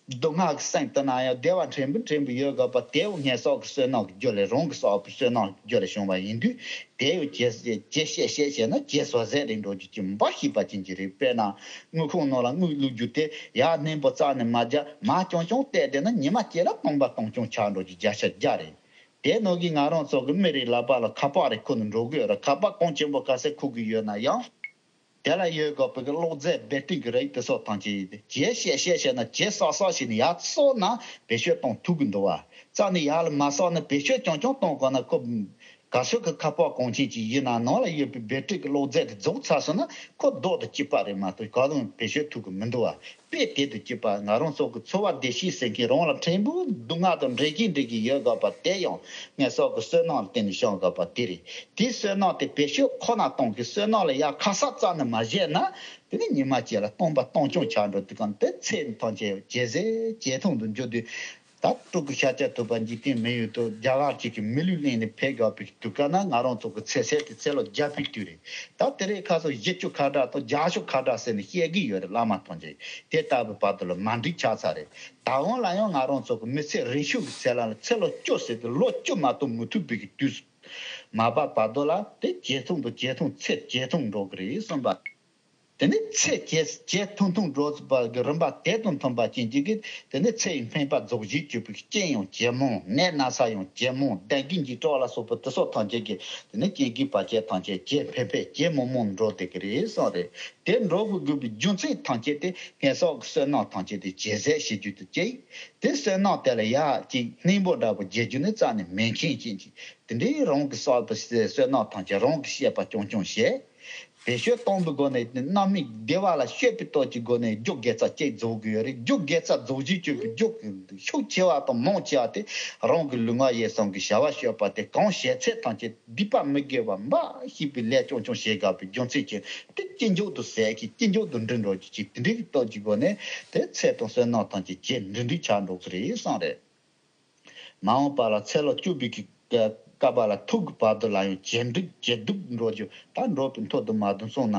སྡུག་བསྔལ་གྱི་སེམས་དེ་ན་ཡང་བདེ་བ་ཕྲན་བུ་ཕྲན་བུ་ཡོད་དགོས་པ་དེའང་སྔར་བསགས་ཀྱི་བསོད་ནམས་ཀྱི་རྒྱུ་ལས་རང་གིས་བསགས་པའི་བསོད་ནམས་ཀྱི་རྒྱུ་ལས་བྱུང་བ་ཡིན་དུས་དེ་ཡང་ཇེ་ཇེ་བཤད་བཤད་བཤད་ན་ཇེ་ཟད་ཟད་རེད་འགྲོ་རྒྱུ་ཅིག་འབའ་ཞིག་པ་ཅན་གྱི་རེད། དཔེར་ན་དངུལ་ཁང་ནང་ལ་དངུལ་བླུག་རྒྱུ་དེ་ཡར་སྣོན་པོ་རྩ་ནས་མ་རྒྱག་མར་རྐྱང་རྐྱང་བལྟས་བསྡད་ན་ཉི་མ་གཅིག་ལ་སྟོང་པ་སྟོང་རྐྱང་ཆགས་འགྲོ་རྒྱུ་བརྒྱ་ཆ་བརྒྱ་རེད། དེ་ནང་གི་ང་རང་ཚོ་གི་མི་རིགས་ལག་པ་ལ་ཁ་པར་རེ་ཁུར་ནས་འགྲོ་གི་ཡོད་རེད། ཁ་པར་གོང་ཆེན་པོ་ག་ཚད་ཁུར་གི་ཡོད་ན་ཡང་། དེ་ལ་ཡོད་དགོས་པའི་གི་གློག་རྫས་བེ་ཏི་རི་གི་རིགས་དེ་ཚོ་ཐམས་ཅད་ཡིན་ཏེ་ཇེ་བཤད་བཤད་བཤད་ན་ཇེ་བསགས་བསགས་བྱས་ནས་ཡར་བཙོག་ན་བེད་སྤྱོད་གཏོང་ཐུབ་གི་འདུག་བ། རྩ་ནས་ཡར་ལ་མ་བསགས་ན་བེད་སྤྱོད་རྐྱང་རྐྱང་གཏོང་དགོས་ན་ཁོ། ད་གཟོད་ཀྱི་ཁ་པར་གོང་ཆེན་ཅིག་ཡིན་ན་ནང་ལ་ཡོད་པའི་བེ་ཏྲི་གི་གློག་རྫས་དེ་རྫོགས་ཚར་སོང་ན་ཁོ་ལྡོག་ཏུ་སྐྱིད་པ་རེད་མ་གཏོགས་གང་རུང་བེད་སྤྱོད་ཐུབ་ཀྱི་མི་འདུག་བ། དཔེ་དེ་དུ་སྐྱིད་པ་ང་རང་ཚོ་གི་འཚོ་བ་བདེ་སྐྱིད་ཟེར་མཁན་རང་ལ་ཕྲན་བུ་སྡུག་བསྔལ་དང་འདྲེས་ཀྱིན་འདྲེས་ཀྱིན་ཡོད་དགོས་པ་དེ་ཡང་ངན་སོང་གི་བསོད་ནམས་ལ་བརྟེན་ནས་བྱུང་དགོས་པ་དེ་རེད། དེའི་བསོད་ནམས་དེ་བེད་སྤྱོད་ཁོ་ན་གཏོང་གི་བསོད་ནམས་ལ་ཡ་ཁ་གསབ་རྩ་ནས་མ་བྱས་ན། དེ་ནི་ཉི་མ་གཅིག་ལ་སྟོང་པ་སྟོང་རྐྱང་ཆགས་འགྲོ་དུས་གང་དེ་ཚེ་ཐམས་ཅད་ཇེ་ཟད་ཇེ་ཐུང་དུ་འགྱུར་དུས། ད་སྤྲུལ་སྐུ་ཤཱཀྱ་ཐུབ་པ་འཇིག་རྟེན་མི་ཡུལ་དུ་རྒྱ་གར་གཅིག་གི་མི་ལུས་ལེན་ནས་ཕེབས་དགོས་པའི་དུས་སྐབས་ན་ང་རང་ཚོ་གི་ཚེ་ཚད་དེ་ཚེ་ལོ་བརྒྱ་པའི་དུས་རེད། ད་དེ་རིང་ཁ་སང་བཞི་བཅུ་ཁ་གྲངས་དང་བརྒྱད་ཅུ་ཁ་གྲངས་ཟེར་ནས་བཤད་ཀྱི་ཡོད་རེད། བླ་མ་ཐམས་ཅད་དེ་ལྟ་བུའི་བར་དུ་ལ་མ་འགྲིག་ཆགས་ཚར་རེད། ད་འོང་ལ་ཡང་ང་རང་ཚོ་གི་མི་ཚེ་རིང་ཤོས་ཀྱི་ཚེ་ལ་ཚེ་ལོ་བཅུ་ཟེར་དུས་ལོ་བཅུ་མ་གཏོགས་མི་ཐུབ་པའི་གི་དུས་སུ་མ་བབས་བར་དུ་ལ་དེ་ཇེ་ཐུང་དུ་ཇེ་ཐུང་ཚེ་ཇེ་ཐུང་འགྲོ་གི་རེད་གསུངས་པ། དེ་ནས་ཚེ་ཇེ་ཇེ་ཐུང་ཐུང་འགྲོ་བར་གྱི་རིམ་པ་དེ་དང་མཐུན་པ་ཅན་གྱི་གི་དེ་ནས་ཚེ་ཡི་འཕེན་པ་རྫོགས་བྱེད་གྱུར་པའི་རྐྱེན་ཡང་ཇེ་མང་། ནད་ན་ཚ་ཡང་ཇེ་མང་། བདེ་སྐྱིད་འཇིགས་སྐྲག་ལ་སོགས་པ་དེ་སོགས་ཐམས་ཅད་ཀྱི་དེ་ནས་རྐྱེན་གྱི་བར་ཆད་ཐམས་ཅད་ཇེ་འཕེལ་འཕེལ་ཇེ་མང་མང་འགྲོ་བསྡད་ཀྱི་རེད་གསུངས་རེད། དེ་འགྲོ་དགོས་དགོས་པའི་རྒྱུ་མཚན་ཐམས་ཅད་དེ་ངན་སོང་གི་བསོད་ནམས་ཐམས་ཅད་དེ་ཇེ་ཟད་བྱེད་རྒྱུ་དེ་གཅིག་དེ་བསོད་ནམས་དེ་ལ་ཡ་གཅིག་སྙིང་པོ་འདྲ་པོ་རྒྱས་རྒྱུ་ནི་རྩ་ནས་མེད་མཁན་ཅན་གྱི་དེ་འདྲའི་རང་གི་བསགས་པའི་བསོད་ནམས་ཐམས་ཅད་རང་གི་བཤད་པ་རྐྱང་རྐྱང་བྱས། བེད་སྤྱོད་གཏོང་བའི་སྒོ་ནས་རྣམ་སྨིན་བདེ་བ་ལ་སྤྱོད་པའི་སྟོབས་ཀྱི་སྒོ་ནས་རྒྱུ་དགེ་རྩ་གཅིག་རྫོགས་དགོས་ཡོད་རེད། རྒྱུ་དགེ་རྩ་རྫོགས་བྱེད་གྱུར་པའི་རྒྱུ་ཤུགས་ཆེ་བ་དང་མང་ཆེ་བ་དེ་རང་གི་ལུས་ངག་ཡིད་གསུམ་གྱི་བྱ་བ་སྤྱོད་པ་དེ་གང་བྱས་ཚད་ཐམས་ཅད་སྡིག་པ་མི་དགེ་བ་འབའ་ཞིག་པའི་ལས་རྐྱང་རྐྱང་བྱེད་དགོས་པའི་རྒྱུ་མཚན་གྱིས་དེ་ཅི་མགྱོགས་དུ་ཟད་ཀྱི་ཅི་མགྱོགས་དུ་འགྲིབ་འགྲོ་རྒྱུ་ཅིག་དེ་འདྲའི་སྟོབས་ཀྱི་སྒོ་ནས་དེ་ཚེ་དང་བསོད་ནམས་ཐམས་ཅད་ཇེ་འགྲིབ་འགྲིབ་ཆགས་འགྲོ་གི་རེད་བསམ་རེད། མ་འོངས་པ་ལ་ཚེ་ལོ་བཅུ་པའི་གི་སྐབས་ལ་ཐུག་གི་བར་དུ་ལ་ཡང་ཇེ་འགྲིག་ཇེ་སྡུག་འགྲོ་རྒྱུ་ད་འགྲོ་བའི་མཐོ་དུ་མ་དུ་སོང་ན།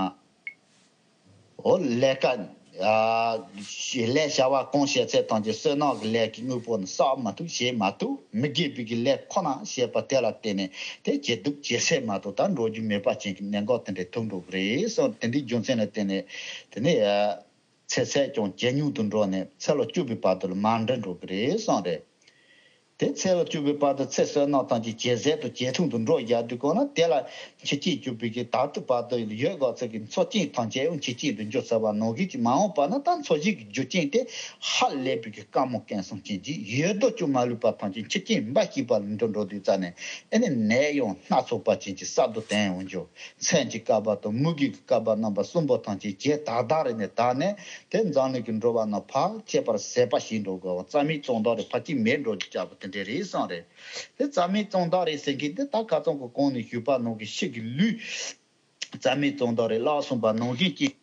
འོ་ལས་ཀ་ལས་བྱ་བ་གང་བྱས་ཚད་ཐམས་ཅད་བསོད་ནམས་ཀྱི་ལས་ཀྱི་དངོས་པོ་ནི་བསགས་མ་ཐུབ་བྱེད་མ་ཐུབ་མི་དགེ་བའི་གི་ལས་ཁོ་ན་བྱས་པ་དེ་ལ་བརྟེན་ནས་དེ་ཇེ་སྡུག་ཇེ་སེལ་མ་གཏོགས་ད་འགྲོ་རྒྱུ་མེད་པ་ཅན་གྱི་གནད་འགག་དེ་འདྲ་ཐུག་འགྲོ་གི་རེད་སོང་། དེ་འདྲའི་རྒྱུ་མཚན་ལ་བརྟེན་ནས་དེ་ནས། ཚེ་ཚད་ཀྱང་ཇེ་ཉུང་དུ་འགྲོ་ནས་ཚེ་ལོ་བཅུ་པའི་བར་དུ་ལ་མར་འགྲོ་འགྲོ་གི་རེད་གསུངས་རེད། དེ་ཚེ་ལོ་བཅུ་པའི་བར་དུ་ཚེ་བསོད་ནམས་ཐམས་ཅད་ཇེ་ཟད་དུ་ཇེ་ཐུང་དུ་འགྲོ་བཞག་དུས་གོང་ན་དེ་ལ་འཆི་རྐྱེན་གྱུར་པའི་གི་ད་ལྟའི་བར་དུ་ཡོད་དགོས་ཚེ་གི་འཚོ་རྐྱེན་ཐམས་ཅད་ཡང་འཆི་རྐྱེན་དུ་འགྱུར་ཚར་བ་ནང་བཞིན་གྱི་མ་འོངས་པ་ན་ད་འཚོ་བཞིན་གྱི་རྒྱུ་རྐྱེན་དེ་ཧ་ལས་པའི་གི་དཀའ་མོ་སྐལ་བཟང་ཅན་གྱི་ཡོད་དོ་ཅུང་མ་ལུས་པ་ཐམས་ཅད་འཆི་རྐྱེན་འབའ་ཞིག་པ་ལ་འགྲོ་འགྲོ་དུས་ཙ་ནས་ཨེ་ནི་ནད་ཡང་སྣ་ཚོགས་པ་ཅན་གྱི་གསར་དུ་བསྟན་འོང་རྒྱུ། མཚན་གྱི་བསྐལ་པ་དང་མུ་གེ་གི་བསྐལ་པ་རྣམ་པ་གསུམ་པོ་ཐམས་ཅད་ཇེ་དག་དག་རེ་ནས་དག་ནས་དེ་འཛམ་གླིང་གི་འགྲོ་བ་རྣམས་ཕར་ཁྱད་པར་ཟད་པ་ཞིག་འགྲོ་དགོས་པ། རྩ་མེད་གཙང་དག་རེ་ཕར་གཅིག་མེད་འགྲོ་རྒྱུ་བྱ་བ་དེ་འདྲ་རེད་བསམ་རེད། དེ་རྩ་མེད་གཙང་དག་རེ་ཟེར་མཁན་དེ་ད་ཁ་སང་གི་གོང་ནས་ཞུས་པ་ནང་གི་ཕྱི་གི་ལུས་རྩ་མེད་གཙང་དག་རེ་ལགས་གསུངས་པ་ནང་བཞིན་གྱི།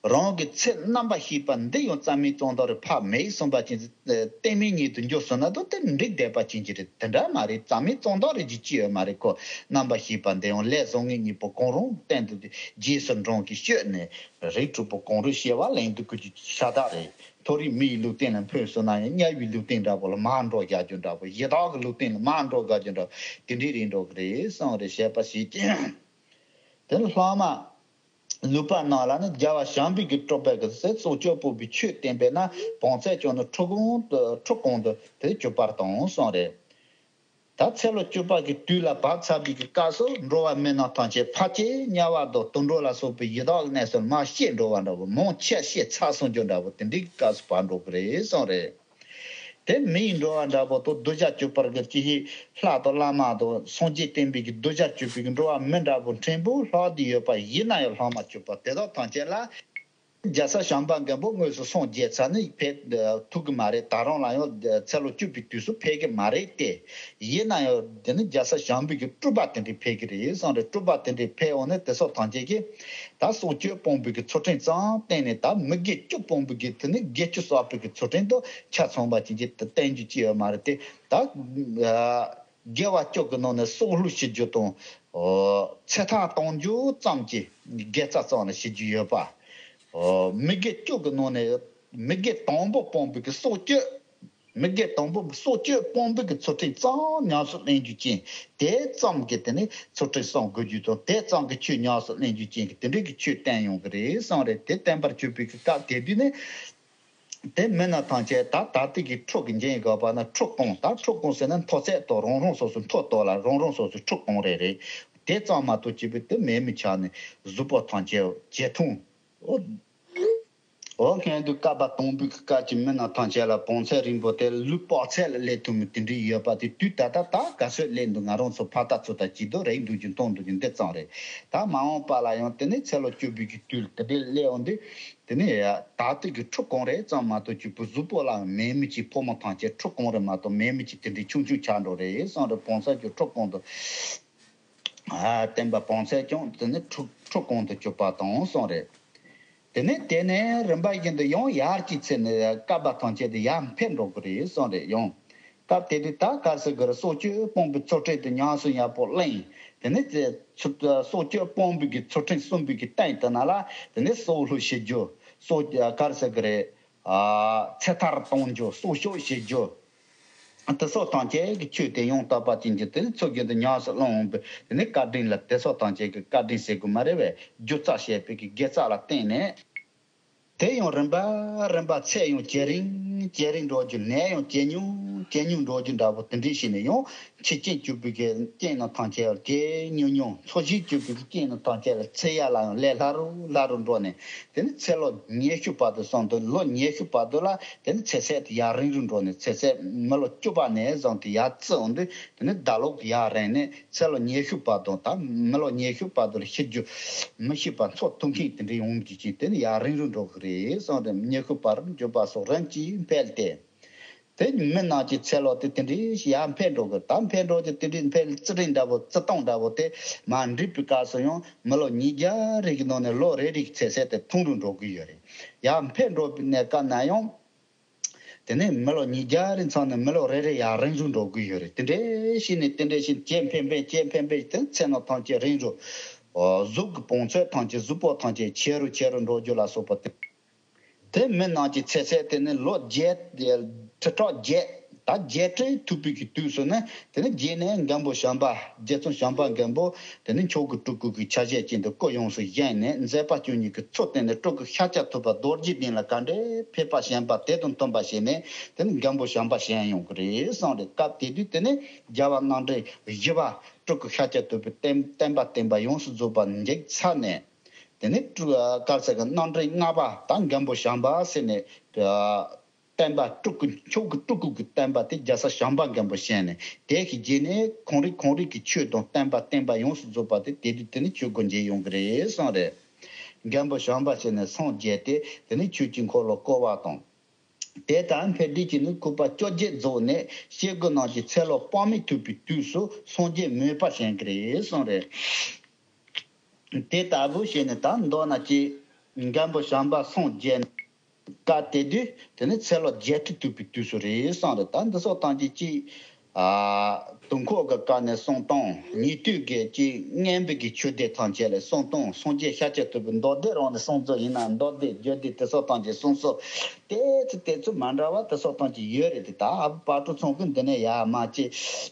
རང་གི་ཚེ་རྣམ་པ་ཤེས་པ་འདི་ཡང་རྩ་མེད་གཙང་དག་རེ་ཕར་མེད་གསུངས་པ་ཅན་གཏན་མེད་ཉིད་དུ་འགྱུར་སོང་ན་ད་དེ་འགྲིག་བསྡད་པ་ཅན་གྱི་རེད། དེ་འདྲ་མ་རེད། རྩ་མེད་གཙང་དག་རེ་ཅིག་ཅི་ཡོད་མ་རེད་ཁོ། རྣམ་པ་ཤེས་པ་འདི་ཡང་ལས་བཟང་ངན་གཉིས་པོ་གང་རུང་གཏན་དུ་རྗེས་སུ་འབྲང་གིས་སྤྱོད་ནས་རིགས་དྲུག་པོ་གང་རུང་སྐྱེ་བ་ལེན་དུ་བཀོད་རྒྱུ་ཤ་སྟག་རེད། མཐོ་རིས་མི་ཡི་ལུས་རྟེན་ལ་འཕོས་སོང་ན་ཡང་དམྱལ་བའི་ལུས་རྟེན་འདྲ་པོ་ལ་མར་འགྲོ་བཞག་རྒྱུ་འདྲ་པོ་ཡི་དྭགས་ཀྱི་ལུས་རྟེན་ལ་མར་འགྲོ་བཞག་རྒྱུ་འདྲ་པོ་དེ་འདྲའི་རིགས་འགྲོ་གི་རེད་གསུངས་རེད། བཤད་པ་ཞིག་ཀྱང་དེ་ལྷག་མ། ལུས་པ་རྣམས་ལ་ནི་རྒྱལ་བ་བྱམས་པའི་གི་སྤྲུལ་པ་གི་སྲོག་གཅོད་སྤོང་བའི་ཆོས་བསྟན་པས་ན་བོངས་ཚད་ཀྱང་ནི་འཁྲུལ་གང་འཁྲུལ་གང་དུ་དེ་གྱུར་པར་དང་གསུངས་རེད། ད་ཚེ་ལོ་བཅུ་པ་གི་དུས་ལ་བབས་ཚར་བའི་གི་སྐབས་སུ་འགྲོ་བ་མི་རྣམས་ཐམས་ཅད་ཕལ་ཆེར་དམྱལ་བ་དང་དུད་འགྲོ་ལ་སོགས་པའི་ཡི་དྭགས་གནས་སུ་མར་བཤད་འགྲོ་བ་འདྲ་བོ་མང་ཆེ་བཤད་ཚར་སོང་རྒྱུ་འདྲ་བོ་དེ་འདྲའི་གི་སྐབས་སུ་བབས་འགྲོ་གི་རེད་གསུངས་རེད། དེ་མི་ཡི་འགྲོ་བ་འདྲ་པོ་དང་གདུལ་བྱ་གྱུར་པར་གྱུར་ཅིག་ལྷ་དང་བླ་མ་དང་སངས་རྒྱས་བསྟན་པའི་གི་གདུལ་བྱར་གྱུར་པའི་གི་འགྲོ་བ་མི་འདྲ་པོ་ཕྲན་བུ་ལྷག་སྟེ་ཡོད་པ་ཡིན་ན་ཡང་ལྷག་མ་གྱུར་པ་དེ་དག་ཐམས་ཅད་ལ་རྒྱལ་སྲས་བྱམས་པ་མགོན་པོ་དངོས་སུ་སངས་རྒྱས་ཚར་ནས་ཕེབས་ཐུབ་ཀྱི་མ་རེད། ད་རུང་ལ་ཡང་ཚེ་ལོ་བཅུ་པའི་དུས་སུ་ཕེབས་ཀྱི་མ་རེད་དེ། ཡིན་ན་ཡང་དེ་ནི་རྒྱལ་སྲས་བྱམས་པའི་གི་སྤྲུལ་པ་དེ་འདྲས་ཕེབས་ཀྱི་རེད་གསུངས་རེད། སྤྲུལ་པ་དེ་འདྲས་ཕེབས་འོང་ནས་དེ་སོགས་ཐམས་ཅད་ཀྱིས་ད་སྲོག་གཅོད་སྤོང་བའི་གི་ཚུལ་ཁྲིམས་ཙམ་བསྟན་ནས་ད་མི་དགེ་བཅུ་སྤོང་བའི་གི་དེ་ནི་དགེ་བཅུ་བསགས་པའི་གི་ཚུལ་ཁྲིམས་དང་ཆ་ཚང་བ་ཅན་གྱི་དེ་བསྟན་རྒྱུ་ཅི་ཡོད་མ་རེད་དེ། ད་དགེ་བ་བཅུ་གི་ནང་ནས་སྲོག་བླུ་བྱེད་རྒྱུ་དང་ཚེ་ཐར་གཏོང་རྒྱུ་ཙམ་གྱི་དགེ་རྩ་ཙམ་ལ་བྱེད་རྒྱུ་ཡོད་པ། མི་དགེ་བཅུ་གི་ནང་ནས་མི་དགེ་དང་པོ་སྤོང་བའི་གི་སྲོག་གཅོད། མི་དགེ་དང་པོ་སྲོག་གཅོད་སྤོང་བའི་གི་ཚུལ་ཁྲིམས་ཙམ་ཉམས་སུ་ལེན་རྒྱུ་ཅན་དེ་ཙམ་གྱི་དེ་ནི་ཚུལ་ཁྲིམས་སྲུང་དགོས་རྒྱུ་དང་དེ་ཙམ་གྱི་ཆོས་ཉམས་སུ་ལེན་རྒྱུ་ཅན་གྱི་དེ་འདྲའི་གི་ཆོས་བསྟན་ཡོང་གི་རེད་གསུངས་རེད། དེ་བསྟན་པར་གྱུར་པའི་གི་སྐབས་དེ་དུས་ནི་དེ་མི་རྣམས་ཐམས་ཅད་ད་ད་ལྟའི་གི་ཁྲོ་གི་འཇིགས་དགོས་པ་ན་ཁྲོ་གང་ད་ཁྲོ་གང་ཟེར་ན་མཐོ་ཚད་དང་རང་རང་སོ་སོའི་མཐོ་ལྟོས་ལ་རང་རང་སོ་སོའི་ཁྲོ་གང་རེ་རེད། དེ་ཙམ་མ་གཏོགས་གཅིག་པུ་དེ་མེད་མི་ཆགས་ནས་གཟུགས་པོ་ཐམས་ཅད་ཇེ་ཐུང་། ལོ་སྔོན་དུ་བསྐལ་པ་དང་པོའི་སྐབས་ཀྱི་མི་རྣམས་ཐམས་ཅད་ལ་བོངས་ཚད་རིང་པོ་དེ་ལུས་དཔག་ཚད་ལ་སླེབས་ཐུབ་མི་དེ་འདྲའི་ཡོད་པ་དེ། དུས་ད་ལྟ་ད་ག་ཚོད་སླེབས་འདུག་ང་རང་ཚོ་ཕར་ལྟ་ཚུར་ལྟ་བྱེད་དུས་རེག་འདུག་ཅིང་མཐོང་འདུག་ཅིང་འདི་ཙམ་རེད། ད་མ་འོངས་པ་ལ་ཡང་དེ་ནས་ཚེ་ལོ་བཅུ་པའི་གི་དུས་དེ་འདྲའི་སླེབས་འོང་དུས། དེ་ནས་ད་ལྟ་གི་ཁྲི་གང་རེད་ཙམ་མ་གཏོགས་གཅིག་པུ་གཟུགས་པོ་ལ་མེད་མི་གཅིག་ཕོ་མོ་ཐམས་ཅད་ཁྲི་གང་རེད་མ་གཏོགས་མེད་མི་གཅིག་དེ་འདྲའི་ཆུང་ཆུང་ཆགས་འགྲོ་རེད་གསུངས་རེད། བོངས་ཚད་ཀྱི་ཁྲི་གང་དུ། ཨ། བསྟན་པ་བོངས་ཚད་ཀྱང་དེ་ནི་ཁྲི་ཁྲི་གང་དུ་གྱུར་པ་དང་གསུངས་རེད། དེ་ནས་དེ་ནས་རིམ་པ་བཞིན་དུ་ཡང་ཡར་གྱི་ཚེ་ནས་བསྐལ་པ་ཐམས་ཅད་དུ་ཡར་འཕེལ་འགྲོ་གི་རེད་གསུངས་རེད། ཡང་སྐབས་དེ་དུས་ད་ག་རེ་ཟེར་གི་རེད། སྲོག་གཅོད་སྤོང་བའི་ཚུལ་ཁྲིམས་དེ་ཉམས་སུ་ཡག་པོ་བླངས། དེ་ནས་ཚེ་སྲོག་གཅོད་སྤོང་བའི་གི་ཚུལ་ཁྲིམས་བསྲུང་བའི་གི་སྟེང་དུ་ན་ལ། དེ་ནས་སྲོག་བླུ་བྱེད་རྒྱུ། སྲོག་ག་རེ་ཟེར་གི་རེད། ཨ། ཚེ་ཐར་གཏོང་རྒྱུ། སྲོག་སྐྱོབ་བྱེད་རྒྱུ། དེ་སོགས་ཐམས་ཅད་ཀྱི་ཆོས་དེ་ཡང་དག་པ་ཅན་གྱི་དེ་ཚུལ་བཞིན་དུ་ཉམས་སུ་བླངས་འོང་བའི་དེ་ནས་བཀའ་དྲིན་ལ། དེ་སོགས་ཐམས་ཅད་ཀྱི་བཀའ་དྲིན་ཟེར་དགོས་མ་རེད་པས། སྒྱུ་རྩལ་བཤད་པའི་གི་དགེ་རྩ་ལ་བརྟེན་ནས། དེ་ཡང་རིམ་པ་རིམ་པ་ཚེ་ཡང་ཇེ་རིང་ཇེ་རིང་འགྲོ་རྒྱུ། ནད་ཡང་ཇེ་ཉུང་ཇེ་ཉུང་འགྲོ་རྒྱུ་འདྲ་པོ་དེ་འདྲའི་བྱས་ནས། ཡང་འཆི་རྐྱེན་གྱུར་པའི་གི་རྐྱེན་རྣམས་ཐམས་ཅད་ཇེ་ཉུང་ཉུང་། འཚོ་བཞིན་གྱུར་པའི་གི་རྐྱེན་རྣམས་ཐམས་ཅད་ལ་ཚེ་ཡར་ལ་ཡང་ལས་སླ་རུ་སླ་རུ་འགྲོ་ནས། དེ་ནི་ཚེ་ལོ་ཉི་ཤུ་བར་དུ་སོང་དུས། ལོ་ཉི་ཤུ་བར་དུ་ལ་དེ་ནི་ཚེ་ཚད་དེ་ཡར་རིང་རུ་འགྲོ་ནས། ཚེ་ཚད་མི་ལོ་བཅུ་པ་ནས་བཟུང་སྟེ་ཡར་བརྩི་འོང་དུས། དེ་ནི་ཟླ་ལོག་ཡར་རིང་ནས་ཚེ་ལོ་ཉི་ཤུ་བར་དུ་དང་མི་ལོ་ཉི་ཤུ་བར་དུ་ལ་ཤི་རྒྱུ་མི་ཤེས་པ་འཚོ་ཐུབ་མཁན་དེ་འདྲའི་ཡོང་རྒྱུ་ཅིག་དེ་ནི་ཡར་རིང་རུ་འགྲོ་གི་རེད་གསུངས་རེད། ཉི་ཤུ་བར་འགྱུར་བ་སོགས་རིམ་གྱིས་འཕེལ་ཏེ། དེ་མི་རྣམས་ཀྱི་ཚེ་ལོ་དེ་དེ་འདྲའི་ཡར་འཕེལ་འགྲོ་གི། ད་འཕེལ་འགྲོ་རྒྱུ་དེ་འདྲའི་འཕེལ། རྩི་རིམ་འདྲ་པོ་རྩི་སྟངས་འདྲ་པོ་དེ་མར་འགྲིབ་པའི་སྐབས་སུ་ཡང་མི་ལོ་ཉིས་བརྒྱ་རེ་གི་ནང་ནས་ལོ་རེ་རེ་གི་ཚེ་ཚད་དེ་ཐུང་རུ་འགྲོ་གི་ཡོད་རེད། ཡར་འཕེལ་འགྲོ་བའི་གནས་སྐབས་ན་ཡང་། དེ་ནས་མི་ལོ་ཉིས་བརྒྱ་རེ་ཚང་ནས་མི་ལོ་རེ་རེ་ཡར་རིང་རུ་འགྲོ་གི་ཡོད་རེད། དེ་འདྲའི་བྱས་ནས་དེ་འདྲའི་བྱས་ནས་ཇེ་འཕེལ་འཕེལ་ཇེ་འཕེལ་འཕེལ་དེ་ཚེ་རྣམས་ཐམས་ཅད་རིང་རུ། གཟུགས་ཀྱི་བོངས་ཚད་ཐམས་ཅད། གཟུགས་པོ་ཐམས་ཅད་ཆེ་རུ་ཆེ་རུ་འགྲོ་རྒྱུ་ལ་སོགས་པ་དེ། དེ་མི་རྣམས་ཀྱི་ཚེ་ཚད་དེ་ནི་ལོ་བརྒྱད། ཁྲི་ཕྲག་བརྒྱད། ད་བརྒྱད་ཁྲི་ཐུབ་པའི་གི་དུས་སུ་ནི། དེ་ནི་རྗེས་ནས་མགོན་པོ་བྱམས་པ། རྗེ་བཙུན་བྱམས་པ་མགོན་པོ། དེ་ནི་མཆོག་གི་སྤྲུལ་སྐུ་གི་ཆ་བྱད་ཅན་དུ་སྐུ་ཡོངས་སུ་བཞེངས་ནས། མཛད་པ་བཅུ་གཉིས་ཀྱི་ཚུལ་བསྟན་ནས། སྤྲུལ་སྐུ་ཤཱཀྱ་ཐུབ་པ་རྡོ་རྗེ་གདན་ལ་ག་འདྲའི་ཕེབས་པ་བཞེངས་པ་དེ་དང་མཐུན་པ་བྱས་ནས། དེ་ནི་མགོན་པོ་བྱམས་པ་བཞེངས་ཡོང་གི་རེད་གསུངས་རེད། སྐབས་དེ་དུས་དེ་ནི་རྒྱལ་བ་རྣམ་འདྲེན་བཞི་པ་སྤྲུལ་སྐུ་ཤཱཀྱ་ཐུབ་པའི་བསྟན་བསྟན་པ་བསྟན་པ་ཡོངས་སུ་རྫོགས་པ་འཇིག་ཚར་ནས། དེ་ནས་སྤྲུལ་སྐུ་ཚེ་གི་རྣམ་འདྲེན་ལྔ་པ་དང་མགོན་པོ་བྱམས་པ་ཟེར་ནས། བསྟན་པ་སྤྲུལ་སྐུ། མཆོག་གི་སྤྲུལ་སྐུ་གི་བསྟན་པ་དེ་རྒྱལ་སྲས་བྱམས་པ་མགོན་པོ་བཞེངས་ནས། དེ་གི་རྗེས་ནས་གང་རིགས་གང་རིགས་ཀྱི་ཆོས་དང་བསྟན་པ་བསྟན་པ་ཡོངས་སུ་རྫོགས་པ་དེ་དེ་དུས་དེ་ནི་ཆོས་སྒོ་འབྱེད་ཡོང་གི་རེད་གསུངས་རེད། མགོན་པོ་བྱམས་པ་ཟེར་ནས་སངས་རྒྱས་ཏེ། དེ་ནི་ཆོས་ཀྱི་འཁོར་ལོ་བསྐོར་བ་དང་། དེ་ལྟར་འཕེལ་འགྲིབ་ཀྱིས་ནི་ཁུག་པ་བཅོ་བརྒྱད་རྫོགས་ནས། སྐྱེ་དགུ་རྣམས་ཀྱི་ཚེ་ལོ་དཔག་མེད་ཐུབ་པའི་དུས་སུ་སངས་རྒྱས་མོས་པ་བཞེངས་ཀྱི་རེད་གསུངས་རེད། དེ་ལྟ་བུ་བྱས་ནས་ད་མདོར་ན་ཅིག་མགོན་པོ་བྱམས་པ་སངས་རྒྱས་སྐབས་དེ་དུས་དེ་ནི་ཚེ་ལོ་བརྒྱད་ཁྲི་ཐུབ་པའི་དུས་སུ་རེད་གསུངས་རེད། ད་འདི་སོགས་ཐམས་ཅད་ཅིག་ཨ། དུས་འཁོར་གྱི་སྐབས་ནས་གསུང་སྟངས། ཉན་ཐོས་ཀྱི་ཅིག་སྔོན་པའི་གི་ཆོས་སྡེ་ཐམས་ཅད་ལས་གསུང་སྟངས། སངས་རྒྱས་ཤཱཀྱ་ཐུབ་པའི་མདོ་སྡེ་རང་ནས་གསུང་ཚུལ་ཡིན་ན། མདོ་སྡེ་རྒྱུད་སྡེ་དེ་སོགས་ཐམས་ཅད་གསུང་སྲོལ་དེ་ཚོ་དེ་ཚོ་མ་འདྲ་བ་དེ་སོགས་ཐམས་ཅད་ཡོད་རེད་དེ། ད་ཨ་བུ་དཔལ་སྤྲུལ་ཚང་གིས་འདི་ནས་ཡར་མར་ཅིག་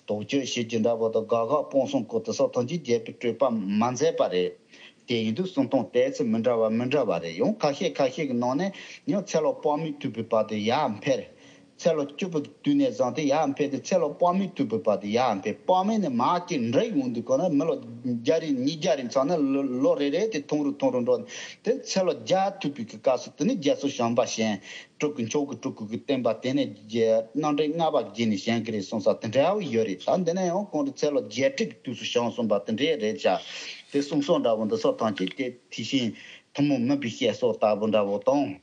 དོགས་གཅོད་བྱེད་རྒྱུ་འདྲ་པོ་དང་། དགག་དགག་སྤང་གསུམ་སྐོར་དེ་སོགས་ཐམས་ཅད་རྒྱས་པའི་སྤྲོས་པ་མ་མཛད་པ་རེད། དེ་ཡིན་དུས་གསུང་སྟངས་དེ་ཚོ་མི་འདྲ་བ་མི་འདྲ་བ་རེད། ཡང་ཁ་ཤས་ཁ་ཤས་ཀྱི་ནང་ནས་ཡང་ཚེ་ལོ་དཔག་མེད་ཐུབ་པའི་བར་དུ་ཡར་འཕེལ། ཚེ་ལོ་བཅུ་པའི་དུས་ནས་བཟུང་སྟེ་ཡར་འཕེལ་ཏེ། ཚེ་ལོ་དཔག་མེད་ཐུབ་པའི་བར་དུ་ཡར་འཕེལ། དཔག་མེད་ནས་མར་ཅིག་འགྲིབ་ཡོང་དུས་སྐབས་ན་མི་ལོ་བརྒྱ་རེ་ཉིས་བརྒྱ་རེ་ཚང་ན་ལོ་ལོ་རེ་རེ་དེ་ཐུང་རུ་ཐུང་རུ་འགྲོ། དེ་ཚེ་ལོ་བརྒྱ་ཐུབ་པའི་གི་སྐབས་སུ་དེ་ནི་རྒྱལ་སྲས་བྱམས་པ་བཞེངས། སྤྲུལ་སྐུ། མཆོག་གི་སྤྲུལ་སྐུ་གི་བསྟན་པ་དེ་ནས་རྒྱལ་རྣམ་འདྲེན་ལྔ་པ་བརྒྱུད་ནས་བཞེངས་ཀྱི་རེད་གསུངས་ས་དེ་འདྲ་བོ་ཡོད་རེད། ད་འདི་ནས་ཡང་གོང་དུ་ཚེ་ལོ་བརྒྱད་ཁྲི་གི་དུས་སུ་བྱོན་གསུངས་པ་དེ་འདྲ་རེད་ཤག་དེ་གསུང་སྲོལ་འདྲ་བོ་འདི་སོགས་ཐམས་ཅད་དེ་དེ་བཞིན་ཐུན་མོང་མིན་པའི་བཤད་སྲོལ་ལྟ་བུ་འདྲ་བོ་དང་།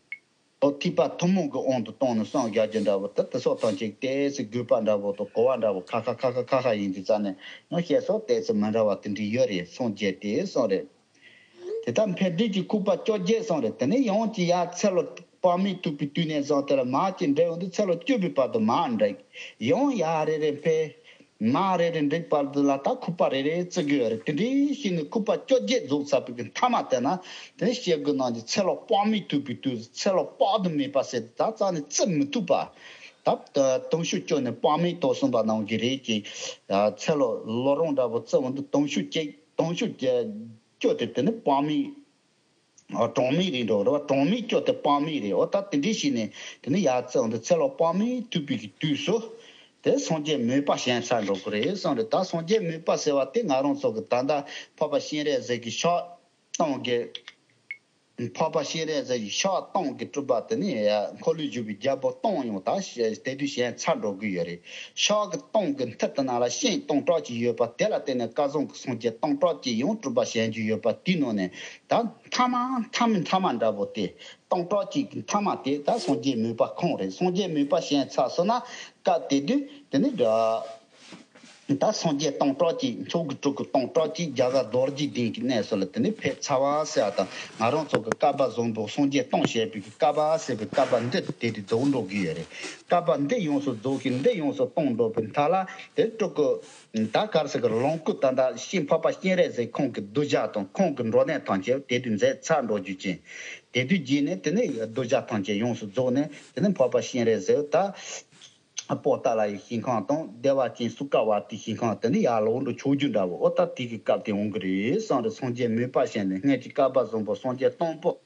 ཨོ། ཐེག་པ་ཐུན་མོང་གི་དབང་དུ་བཏང་ནས་སངས་རྒྱས་ཀྱི་འདྲ་བོ་དེ་དེ་སོགས་ཐམས་ཅད་ཏོག་ཙམ་དགོས་པ་འདྲ་བོ་དང་གོ་བ་འདྲ་བོ་ཁ་ཁ་ཁ་ཁ་ཁ་ཁ་ཡིན་དུས་ཙ་ནས་ཡང་བཤད་སྲོལ་ཏོག་ཙམ་མི་འདྲ་བ་དེ་འདྲ་ཡོད་རེད། སངས་རྒྱས་ཏེ་གསུངས་རེད། དེ་ལྟར་འཕེལ་འགྲིབ་ཀྱི་ཁུག་པ་བཅོ་བརྒྱད་གསུངས་རེད། དེ་ནས་ཡང་ཅིག་ཡར་ཚེ་ལོ་དཔག་མེད་ཐུབ་པའི་དུས་ནས་བཟུང་སྟེ་ལ་མར་ཅིག་འགྲིབ་ཡོང་དུས་ཚེ་ལོ་བཅུ་པའི་བར་དུ་མར་འགྲིབ། ཡང་ཡར་རེ་རེ་འཕེལ། མར་རེ་རེ་འགྲིབ་བར་དུ་ལ་ད་ཁུག་པ་རེ་རེ་བརྩི་དགོས་རེད། དེ་འདྲའི་བྱས་ནས་ཁུག་པ་བཅོ་བརྒྱད་རྫོགས་ཚར་བའི་གི་མཐའ་མ་དེ་ན་དེ་སྐྱེ་དགུ་རྣམས་ཀྱི་ཚེ་ལོ་དཔག་མེད་ཐུབ་པའི་དུས། ཚེ་ལོ་དཔག་ཏུ་མེད་པ་ཟེར་དེ་ད་རྩ་ནས་བརྩི་མི་ཐུབ་པ། ད་དུང་ཕྱུར་བཅུ་ནས་དཔག་མེད་དོ་གསུངས་པ་ནང་གི་རེད་ཀྱི། ཚེ་ལོ་ལོ་རིམ་འདྲ་པོ་བརྩི་འོང་དུས་དུང་ཕྱུར་གཅིག་དུང་ཕྱུར་བཅུ་དེ་དེ་ནི་དཔག་མེད། ཨོ། གྲངས་མེད་རེད་འགྲོ་རེད་བ། གྲངས་མེད་བཅུ་དེ་དཔག་མེད་རེད། འོ་ད་དེ་འདྲ་བྱས་ནས་དེ་ནི་ཡར་བརྩི་འོང་དུས་ཚེ་ལོ་དཔག་མེད་ཐུབ་པའི་གི་དུས་སུ་དེ་སངས་རྒྱས་མོས་པ་བཞེངས་ཚར་འགྲོ་གི་རེད་གསུངས་རེད། ད་སངས་རྒྱས་མོས་པ་ཟེར་བ་དེ་ང་རང་ཚོ་གི་ད་ལྟ་འཕགས་པ་སྤྱན་རས་གཟིགས་ཀྱི་ཕྱག་སྟོང་གི་འཕགས་པ་སྤྱན་རས་གཟིགས་ཀྱི་ཕྱག་སྟོང་གི་སྤྲུལ་པ་དེ་ནི་འཁོར་ལོས་སྒྱུར་བའི་རྒྱལ་པོ་སྟོང་ཡང་ད་དེ་དུས་གཞན་ཚར་འགྲོ་གི་ཡོད་རེད། ཕྱག་གི་སྟོང་གི་མཐིལ་དེ་ནང་ལ་སྤྱན་སྟོང་ཕྲག་གཅིག་ཡོད་པ་དེ་ལ་བརྟེན་ནས་བསྐལ་བཟང་གི་སངས་རྒྱས་སྟོང་ཕྲག་གཅིག་ཡང་སྤྲུལ་པ་བྱེད་རྒྱུ་ཡོད་པ་དེའི་ནང་ནས་ད་མཐའ་མ་མཐའ་མའི་མཐའ་མ་འདྲ་བོ་དེ་སྟོང་ཕྲག་གཅིག་གི་མཐའ་མ་དེ་ད་སངས་རྒྱས་མོས་པ་ཁོང་རེད། སངས་རྒྱས་མོས་པ་བྱེད་ཚར་སོང་ན་སྐབས་དེ་དུས་དེ་ནི་འདྲ། ད་སངས་རྒྱས་སྟོང་ཕྲག་གཅིག་མཆོག་གི་སྤྲུལ་སྐུ་སྟོང་ཕྲག་གཅིག་རྒྱ་གར་རྡོ་རྗེ་གདན་གྱི་གནས་སུ་ལ་དེ་ནས་ཕེབས་ཚར་བ་ཟེར་བ་དང་ང་རང་ཚོ་གི་བསྐལ་པ་བཟང་པོ་སངས་རྒྱས་སྟོང་བྱེད་པའི་གི་བསྐལ་པ་ཟེར་བའི་བསྐལ་པ་འདི་དེ་དུས་རྫོགས་འགྲོ་གི་ཡོད་རེད། བསྐལ་པ་འདི་ཡོངས་སུ་རྫོགས་ཀྱི་འདི་ཡོངས་སུ་སྟོང་འགྲོ་བའི་མཐའ་ལ་དེ་སྤྲུལ་སྐུ་ད་གར་ཟེར་གི་ལོངས་སྐུ་ད་ལྟ་ཤི་འཕགས་པ་སྤྱན་རས་གཟིགས་ཁོང་གི་གདུལ་བྱ་དང་ཁོང་གི་འགྲོ་གནས་ཐམས་ཅད་དེ་དུས་མཛད་ཚར་འགྲོ་རྒྱུ་ཅན། དེ་དུས་རྗེས་ནས་དེ་ནས་གདུལ་བྱ་ཐམས་ཅད་ཡོངས་སུ་རྫོགས་ནས་དེ་ནས་འཕགས་པ་སྤྱན་རས་གཟིགས་ད། པོ་ཏཱ་ལ་ཡི་ཞིང་ཁམས་དང་བདེ་བ་ཅན་སུ་ཀ་ཝ་ཏིའི་ཞིང་ཁམས་དེ་ནི་ཡར་ལོག་འགྲོ་ཆོག་རྒྱུ་འདྲ་བོ། ཨོ་ད་དེ་གི་སྐབས་དེ་འོང་གི་རེད་བསམ་རེད། སངས་རྒྱས་མོས་པ་བྱས་ནས་སྔོན་གྱི་བསྐལ་པ་བཟང་པོ་སངས་རྒྱས་སྟོང་པོ་